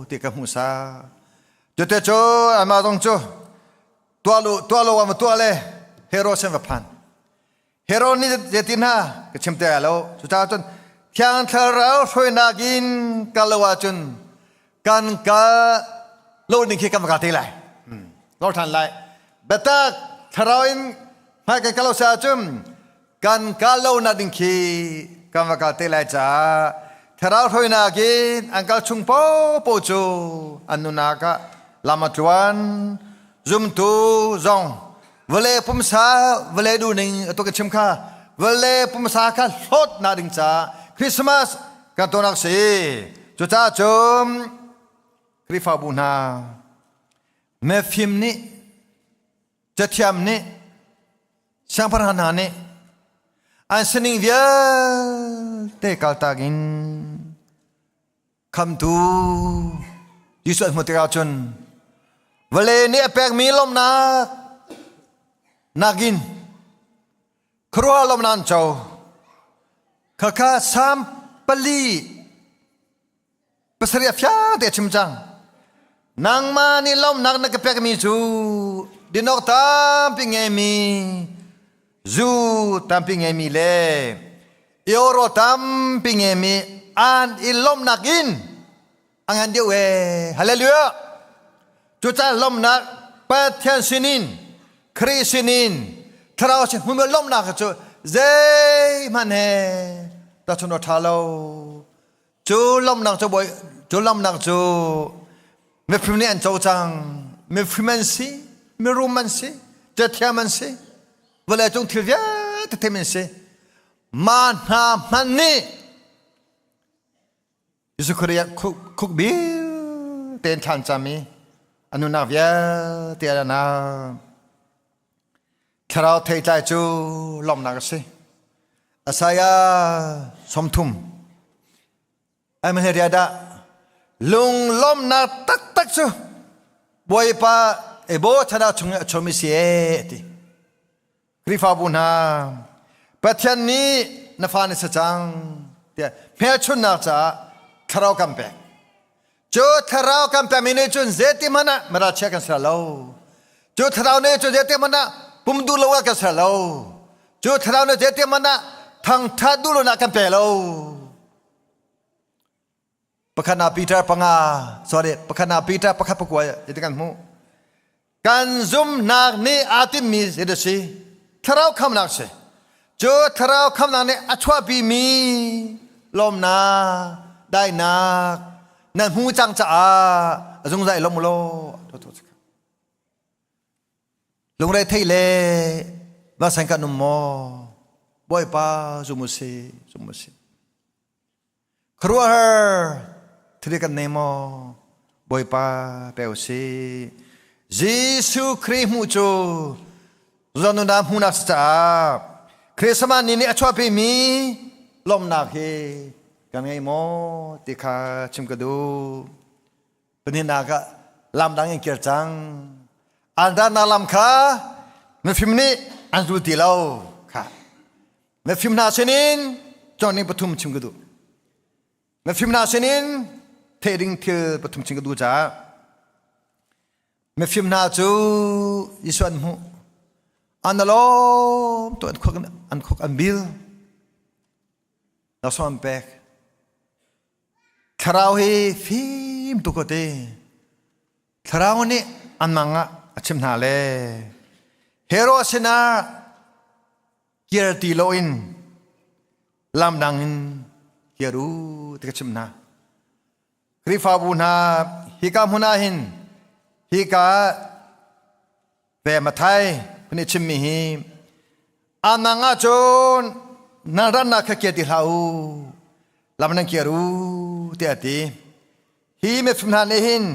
Speaker 11: ti ka hmu sa cute cu amah zong cu tuah lu tuah lo am tuah le hero sen va phan Herod nih zeitin hna ka chim te lo cucaah cun thiang thlarau hruainak in kal lo ahcun kan kal lo ning khi kan va kal te lai lor than lai biatak thlarau in hmai kan kal lo si ahcun kan kal lo nak ding khi kan va kal te lai caah thlarau hruainak in an kal chung popo cu an nunak ah lam a tluan zumtu zong vale pumsa vale duhning atu ka chim kha vale pumsa kha hlawt na ding ca Christmas kan tuanak si cucaah cun Khrihfabu hna mefim nih cathiam nih siangpahrang hna nih an sining vialte kaltak in Khamtu Jesuh an hmuh tikah cun vawlei nih a pekmi lawmhnak nakin khuaruahhar lawmhnak an co. Khakha Salm 4 7 a fiang te a chim cang. Nangmah nih lawmhnak na ka pekmi cu dinawk tampi ngeimi zu tampi ngeimi le euro tampi ngeimi an i lawmhnak in a ngan deuh ee hallelujah cucaah lawmhnak Pathian sinin Khrih sinin thlarau sin hmumi lawmhnak cu zeihmanh he tahchunh a ṭha lo cu lawmhnak cu bawi cu lawmhnak cu mifim nih an co cang mifim an si mirum an si cathiam an si vawlei cung thil vialte them an si ma hna hmanh nih Jesuh Khrih ah khuk bil tein thlan cami a nunnak vialte a na thlarau theitlai cu lawmhnak a si Isaiah 30 ai dah lunglawmhnak taktak cu Bawipa ebo thana chung i a chomi si e ti Khrihfabu hna Pathian nih na fa na si cang. Tiah hmelchunnak caah thlarau kan pek. Cu thlarau kan pekmi nih cun zeiti hmanh ah miralchia kan ser lo. Cu thlarau nih cun zeiti hmanh ah pum duh lo ah kan ser lo. Cu thlarau nih zeiti hmanh ah thangthat duh lonak kan pe lo. Pakhat na Peter panga sorry pakhat na Peter pakhat pakua ti kan hmuh. Kan zumhnak nih aa timmi zei dah si? Thlarau khamnak si. Cu thlarau khamnak nih a chuahpimi lawmnak, daihnak nan hmu cang caah a zungzal i lawm u law. Lungre thei le vasan kan um maw? Bawipa zum u si, zum u si. Khuaruahhar thil kan nei maw? Bawipa pe u sih. Jesuh Khrih hmuh cu zanuna hmuhnak si caah Christmas ni nih a chuahpimi lawmhnak hi kan ngei maw ti kha chim ka duh. Pahnihnak ah lam dang in kir cang. An ratnak lam kha mifim nih an zul ti lo kha. Mifim hna sinin cawning pathum chim ka duh. Mifim hna sinin theih ding thil pathum chim ka duh caah mifim hna cu Jesuh an hmuh. An alawm tu an khuk an khuk an bil. Laksawng an pek. Thlarau hi fim tuk ko ti. Thlarau nih an mang ah a chim hna le Herod sinah kir ti loin lam dang in kir u ti ka chim hna. Khrihfabu hna hika hmun ah hin hika ve Mathai phun i chimmi hi anang ah cun nan rannak kha kir ti hlah u lam nan kir u tiah a ti. Hi mifim hna nih hin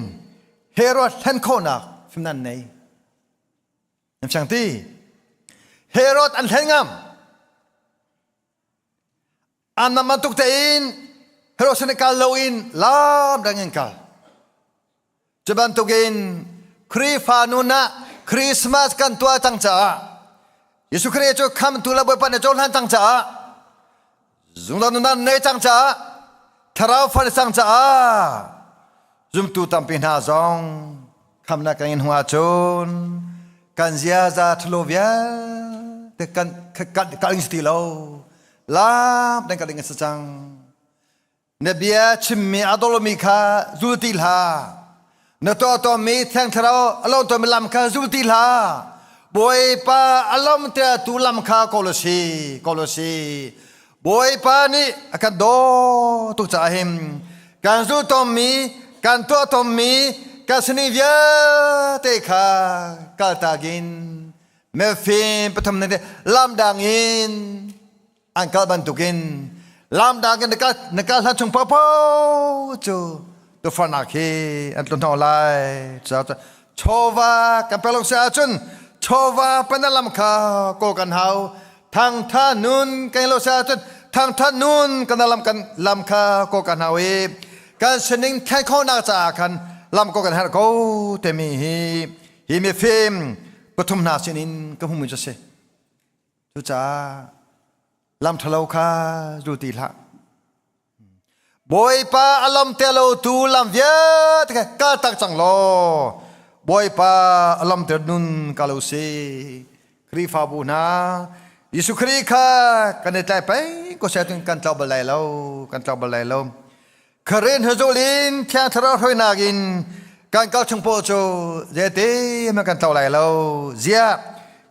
Speaker 11: Herod hlen khawhnak fim nan nei. Nan fiang ti? Herod an hlen ngam. An nam bantuk tein Herod sin kal loin lam dang in kal. Cu bantukin Khrihfa nun ah Christmas kan tuah cang caah Jesuh Khrih cu khamtu le Bawipa nih cohlan cang caah zungzal nunnak nei cang caah thlarau fal cang caah zumtu tampi hna zong khamnak kan in hung ahcun kan ziaza ṭhalo vialte kan kan kal ding si ti lo lam dang kal ding a si cang Na bia chimmi a dawlmi kha zul ti hlah. Na tuah tawnmi Thiang Thlarau a lawm tawnmi lam kha zul ti hlah. Bawipa a lawmtertu lam kha kawl u si, kawl u si. Bawipa nih a kan daw tuk caah hin kan zul tawnmi, kan tuah tawnmi, kan sining vialte kha kaltak in mifim pathum nih lam dang in an kal bantukin lamdang in na kal hlan chung paohpaoh cu tufarnak hi an tlun hna lai. Chawva kan pek lo si ahcun chawva panalam kha kawl kan hau. Thangtha nun kan lo si ahcun thangtha nun kan lam kan lam kha kawl kan hau i kan sining thlen khawhnak caah khan lam kawl kan herh ko timi hi hi mifim pathum hna sinin ka hmuhmi cu a si. Cucaah lam ṭhalo kha zul ti hlah. Bawipa a lam te lo tu lam vialte kha kal tak cang law Bawipa a lam ter nun ka lo si. Khrihfabu hna Jesuh Khrih kha kan i tlai peng ko seh kan tlau bal lai lo, kan tlau bal lai lo. Kharin huzul in Thiang Thlarau hruainak in kan kal chung paoh cu zeite hmanh kan tlo lai lo. Ziah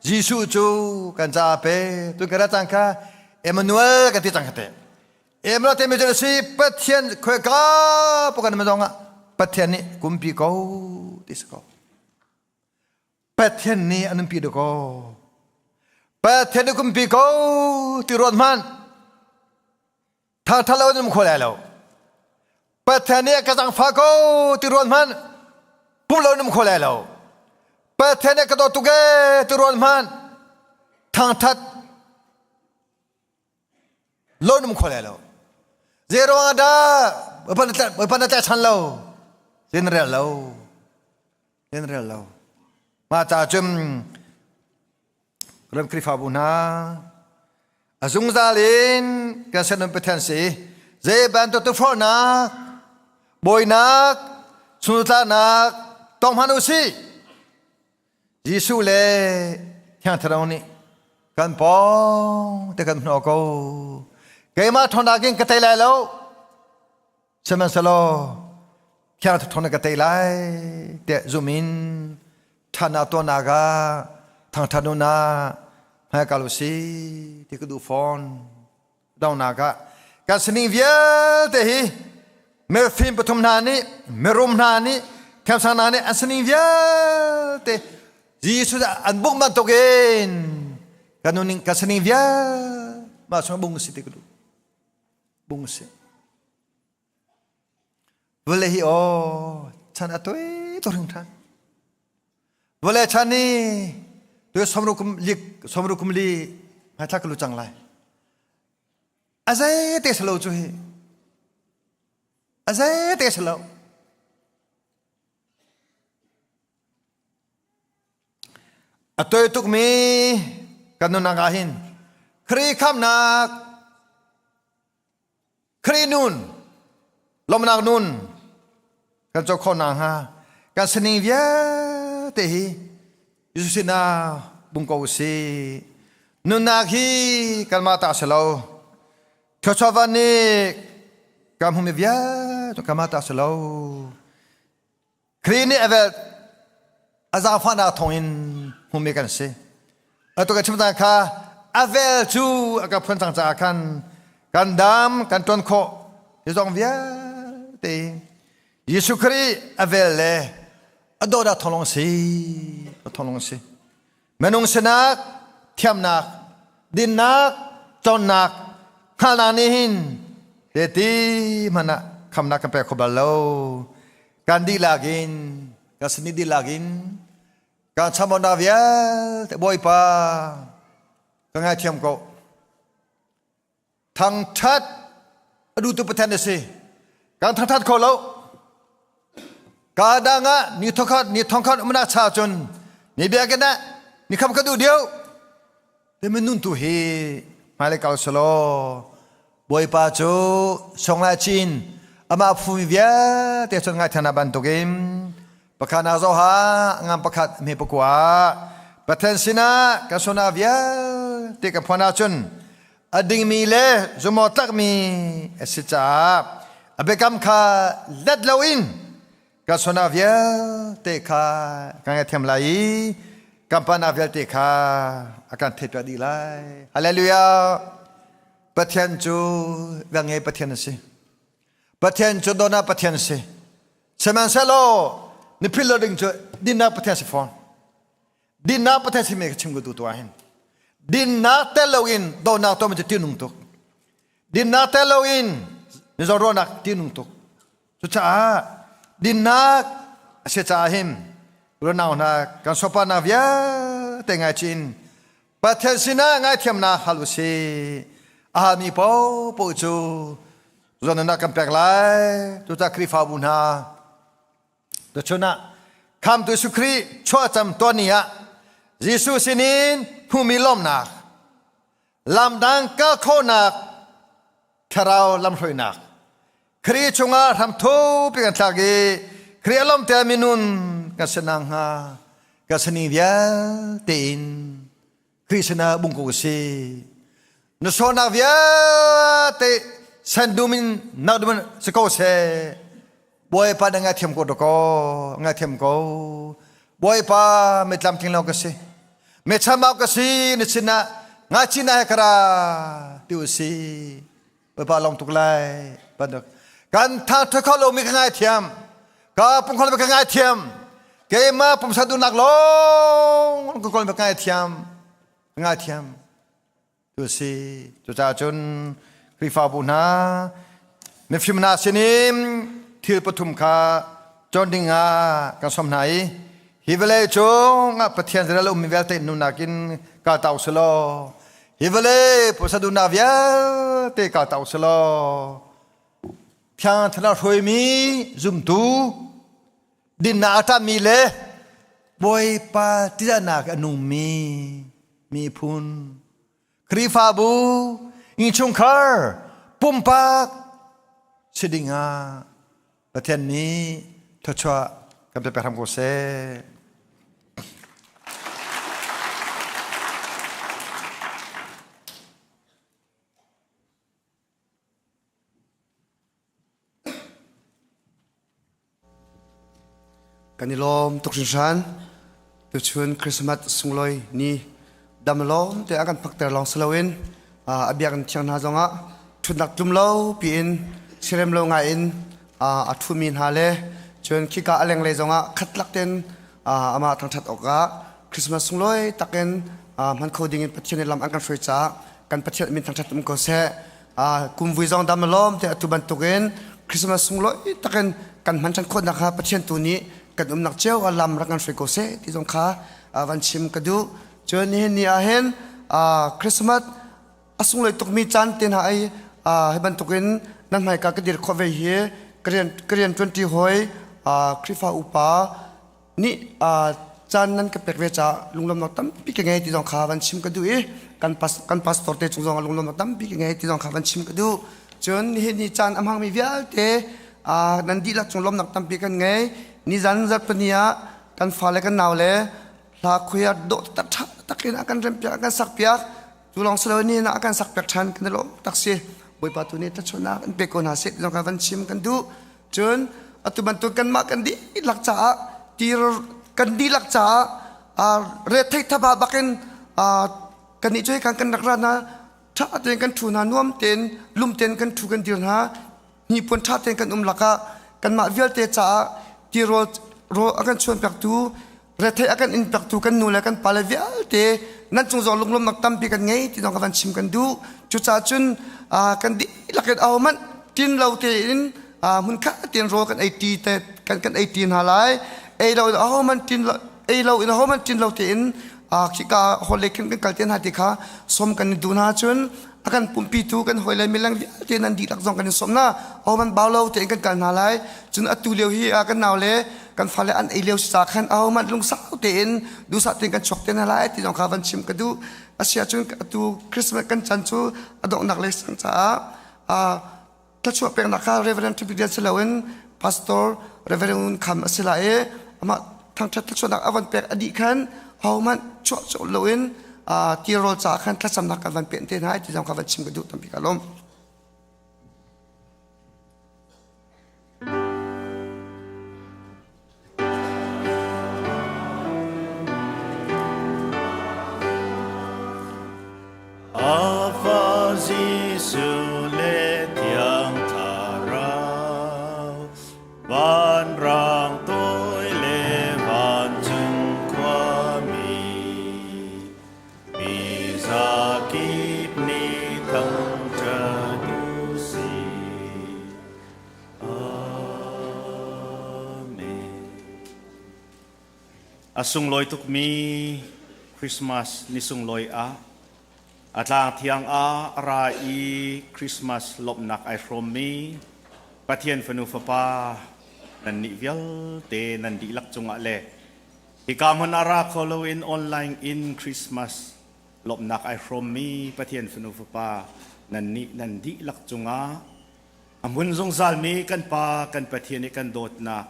Speaker 11: Jesuh cu kan caah pe tu ka ra cang kha Emmanuel kan ti cang kha te. Emmanuel timi cu si Pathian khoika pa kan zong ah Pathian nih kumpi ko ti si ko. Pathian nih an umpi dawk ko. Pathian nih kumpi ko ti ruat hmanh. Thangthat lo in um kho lai lo. Pathian nih ka zangfah ko ti ruat hmanh pum lo in um kho lai lo. Pathian nih ka dawt tuk ee ti ruat hmanh thangthat lo in um kho lai lo. Zei ruang ah dah Bawipa na tlaihchan lo? Zei na rel lo? Zei na rel lo? Mah caah cun Ram Khrihfabu hna a zungzal in kan sinum Pathian si. Zei bantuk tukforhnak, bawinak, chungtlaknak tong hmanh u sih. Jesuh le Thiang Thlarau nih kan pawng te kan hnawh ko. Keimah ṭhawnnak in ka tei lai lo. Sihmanhsehlaw Thiang Thlarau ṭhawnnak ka tei lai tiah zum in ṭhatnak tuahnak ah thangṭhat nunah hmaikal u si ti ka duh fawn. Donghnak ah kan sining vialte hi mifim pathum hna nih mirum hna nih thiamsang hna nih an sining vialte Jesuh an bungh bantukin kan nuning kan sining vialte mah chung bung si ti ka duh bung si vawlei hi aw chan a toi to hring than vawlei chan ni tu somru kum lik somru kum li hmaithla ka lu cang lai a zei te salo cu hi a zei te salo A toi tukmi kan nunnak ah hin Khrih khamnak Khrih nun lawmhnak nun kan co khawh nakhnga kan sining vialte hi Jesuh sinah bung ko usih. Nunnak hi kanmah ta a si lo. Thluachuah van nih kan hmumi vialte kanmah ta a si lo. Khrih nih a velh a zaangfahnak thawngin hmumi kan si. Atu ka chim cang kha a vel cu a ka phuan cang caah khan kan dam kan ṭuan khawh hi zong vialte Jesuh Khrih a vel le a dawtnak thawng lawng si a thawng lawng si minung sinak thiamnak dinnak cawnnak hngalhnak nih hin ti hmanh ah khamnak kan pek kho bal lo kan dihlak in kan sini dihlak in kan chambaunak vialte Bawipa ka ngaithiam ko thangthat a duhtu Pathian na si kan thangthat kho lo ka dang ah ni thokhat ni thongkhat umnak cha cun ni biakinn ah ni kham ka duh deuh te minun tu hi hmailei kal selaw Bawipa cu songlai chin amah phumi vialte cun ngaithiamnak bantukin pakhat nak zoha ngam pakhat hme pakua Pathian sinah kan sona vialte kan phuan ahcun a dingmi le zumawt tlakmi a si caah a biakam kha let loin kan sona vialte kha kan ngaihthiam lai i kan panak vialte kha a kan theihpiak dih lai. Hallelujah! Pathian cu ngei Pathian a si. Pathian cu dawtnak Pathian a si. Sihmanhsehlaw na philh lo ding cu dinnak Pathian si fawn. Dinnak Pathian simi ka chim ka duh tu ahhin. Dinnak tel loin dawtnak tuahmi cu tihnung tuk. Dinnak tel loin mizaw ruahnak tihnung tuk. Cucaah dinnak a si caah hin unau hna kan sopanak vialte ngaichin Pathian sinah ngaithiamnak hal u sih. A halmi paohpaoh cu zawnnak kan pek lai. Cucaah Khrihfabu hna tuchun ah Khamtu Jesuh Khrih chuahcam tuan ni ah Jesuh sinin hmuhmi lawmnak lamdang kal khawhnak thlarau lamhruainak Khrih chungah hramthupi kan thlak i Khrih a lawmte minun kan si nakhnga kan sani vialte in Khrih sinah bung ko si na sualnak vialte sandum in nak dum si ko seh Bawipa na ngaithiam ko dakaw ngaithiam ko Bawipa mitlam tling lo ka si mechambau ka si na sinah ngachina he kara ti u si Bawipa lawm tuk lai bantuk kan thangthat kho lomi ka ngaithiam ka pungkhol ka ngaithiam keimah pumsa duhnak lawng ka kawl ka ngaithiam ka ngaithiam tu si cucaah cun Khrihfabu hna mifim hna sinin thil pathum kha cawn ding ah kan sawm hna i hi vawlei cung ah Pathian zeral ummi vialte nunnak in kal ta u selaw hi vawlei pumsa duhnak vialte kal ta u selaw Thiang Thlarau hruaimi zumtu dinnak a ṭammi le Bawipa ṭihzahnak a nungmi miphun Khrihfabu, innchungkhar, pumpak. si ding ah Pathian nih thluachuah kan pe pek hram ko seh.
Speaker 1: Kan i lawm tuk hringhran. Tuchun Christmas sunglawi ni dam lawm te a kan phakter lawng si loin a biakinn thiang hna zongah ṭhutnak tlum lo piin sirem lo ngai in a ṭhumi hna le cun khika a lenglei zongah khatlak ten amah thangṭhat awkah Christmas sunglawi takin hman kho dingin Pathian nih lam an kan hruai caah kan Pathian min thangṭhat um ko seh. Kumvui zong dam lawm te atu bantukin Christmas sunglawi takin kan hman ṭhan khawh nakhnga Pathian tu nih kan umnak cio ah lam rak kan hruai ko seh ti zong kha van chim ka duh. Cun nihin ni ah hin Christmas a sunglawi tukmi caan te hna ai hi bantukin nan hmaika ka dir khawh ve hi ka rian ka rian ṭuanṭi hawi Khrihfa upa nih caan nan ka pek ve caah lunglawmnak tampi ka ngei ti zong kha van chim ka duh i kan kan pastor te cung zong ah lunglawmnak tampi ka ngei ti zong kha van chim ka duh. Cun nihin ni caan a hmangmi vialte nan dihlak cung lawmnak tampi kan ngei. Nizan zarhpini ah kan fale kan naule hla khuia dawh tak ṭha takin a kan rempiak a kan sakpiak. Cu lawng si lo ni na a kan sakpiak ṭhan kan i lawm tak si. Bawipa tu nih thluachuahnak in pe ko hna seh ti zong kha van chim kan duh. Cun atu bantuk kanmah kan dihlak caah tir kan dihlak caah rethei thaba bakin kannih cu hikan kan rak ra hna ṭha tein kan ṭhu hna nuam tein lum tein kan ṭhu kan dir hna hnipuan ṭha tein kan um lakah kanmah vialte caah tirawl rawl a kan chuanpiaktu rethei a kan in piaktu kan nu le kan pale vialte nan cung zong lunglawmnak tampi kan ngei ti zong ka van chim kan duh. Cucaah cun kan dihlak in ahohmanh tin lo tein hmun khat tein rawl kan ei ti te kan kan ei ti hna lai. Ei lo in ahohmanh tin lo ei lo in ahohmanh tin lo tein khika hall lei khin kan kal te hna ti kha sawm kan i duh hna. Cun a kan pumpitu kan hawile mileng vialte nan dihlak zong kan in sawm hna. Ahohmanh bau lo tein kan kal hna lai. Cun atu lio hi kan nau le kan fale an ei lio si ca khan ahohmanh lungsau tein duhsah tein kan chuak te hna lai ti zong kha van chim ka duh. Asia cun atu Christmas kan chan cu a donghnak lei sang caah thluachuah peknak kha Reverend Tripitian si loin Pastor Reverend Ngun Kham a si lai i amah thangṭhat thluachuahnak a van pek a dih khan ahohmanh chuah colh loin tirawl caah khan thlacamnak kan van pen te hna ti zong kha van chim ka duh tampi ka lawm.
Speaker 12: A fa Jesuh le Thiang Thlarau, vanrang toi le vancung khuami, mi zakip nih thangṭhat u sih. Amen.
Speaker 13: A sunglawi tukmi Christmas ni sunglawi ah a tlang thiang ah a ra i Christmas lawmhnak ai hrawmmi Pathian fanu fapa nannih vialte nan dihlak cungah le hika hmun ah ra kho loin online in Christmas lawmhnak ai hrawmmi Pathian fanu fapa nannih nan dihlak cungah A hmun zungzalmi kan Pa kan Pathian i kan dawtnak,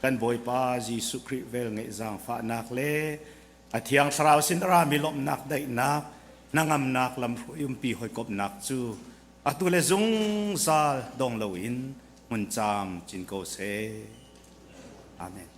Speaker 13: kan Bawipa Jesuh Khrih velngeih zaangfahnak le a Thiang Thlarau sin a rami lawmhnak, daihnak, hnangamnak, lamhruai umpi hawikomhnak cu atu le zungzal dong loin hmun caam cin ko seh. Amen.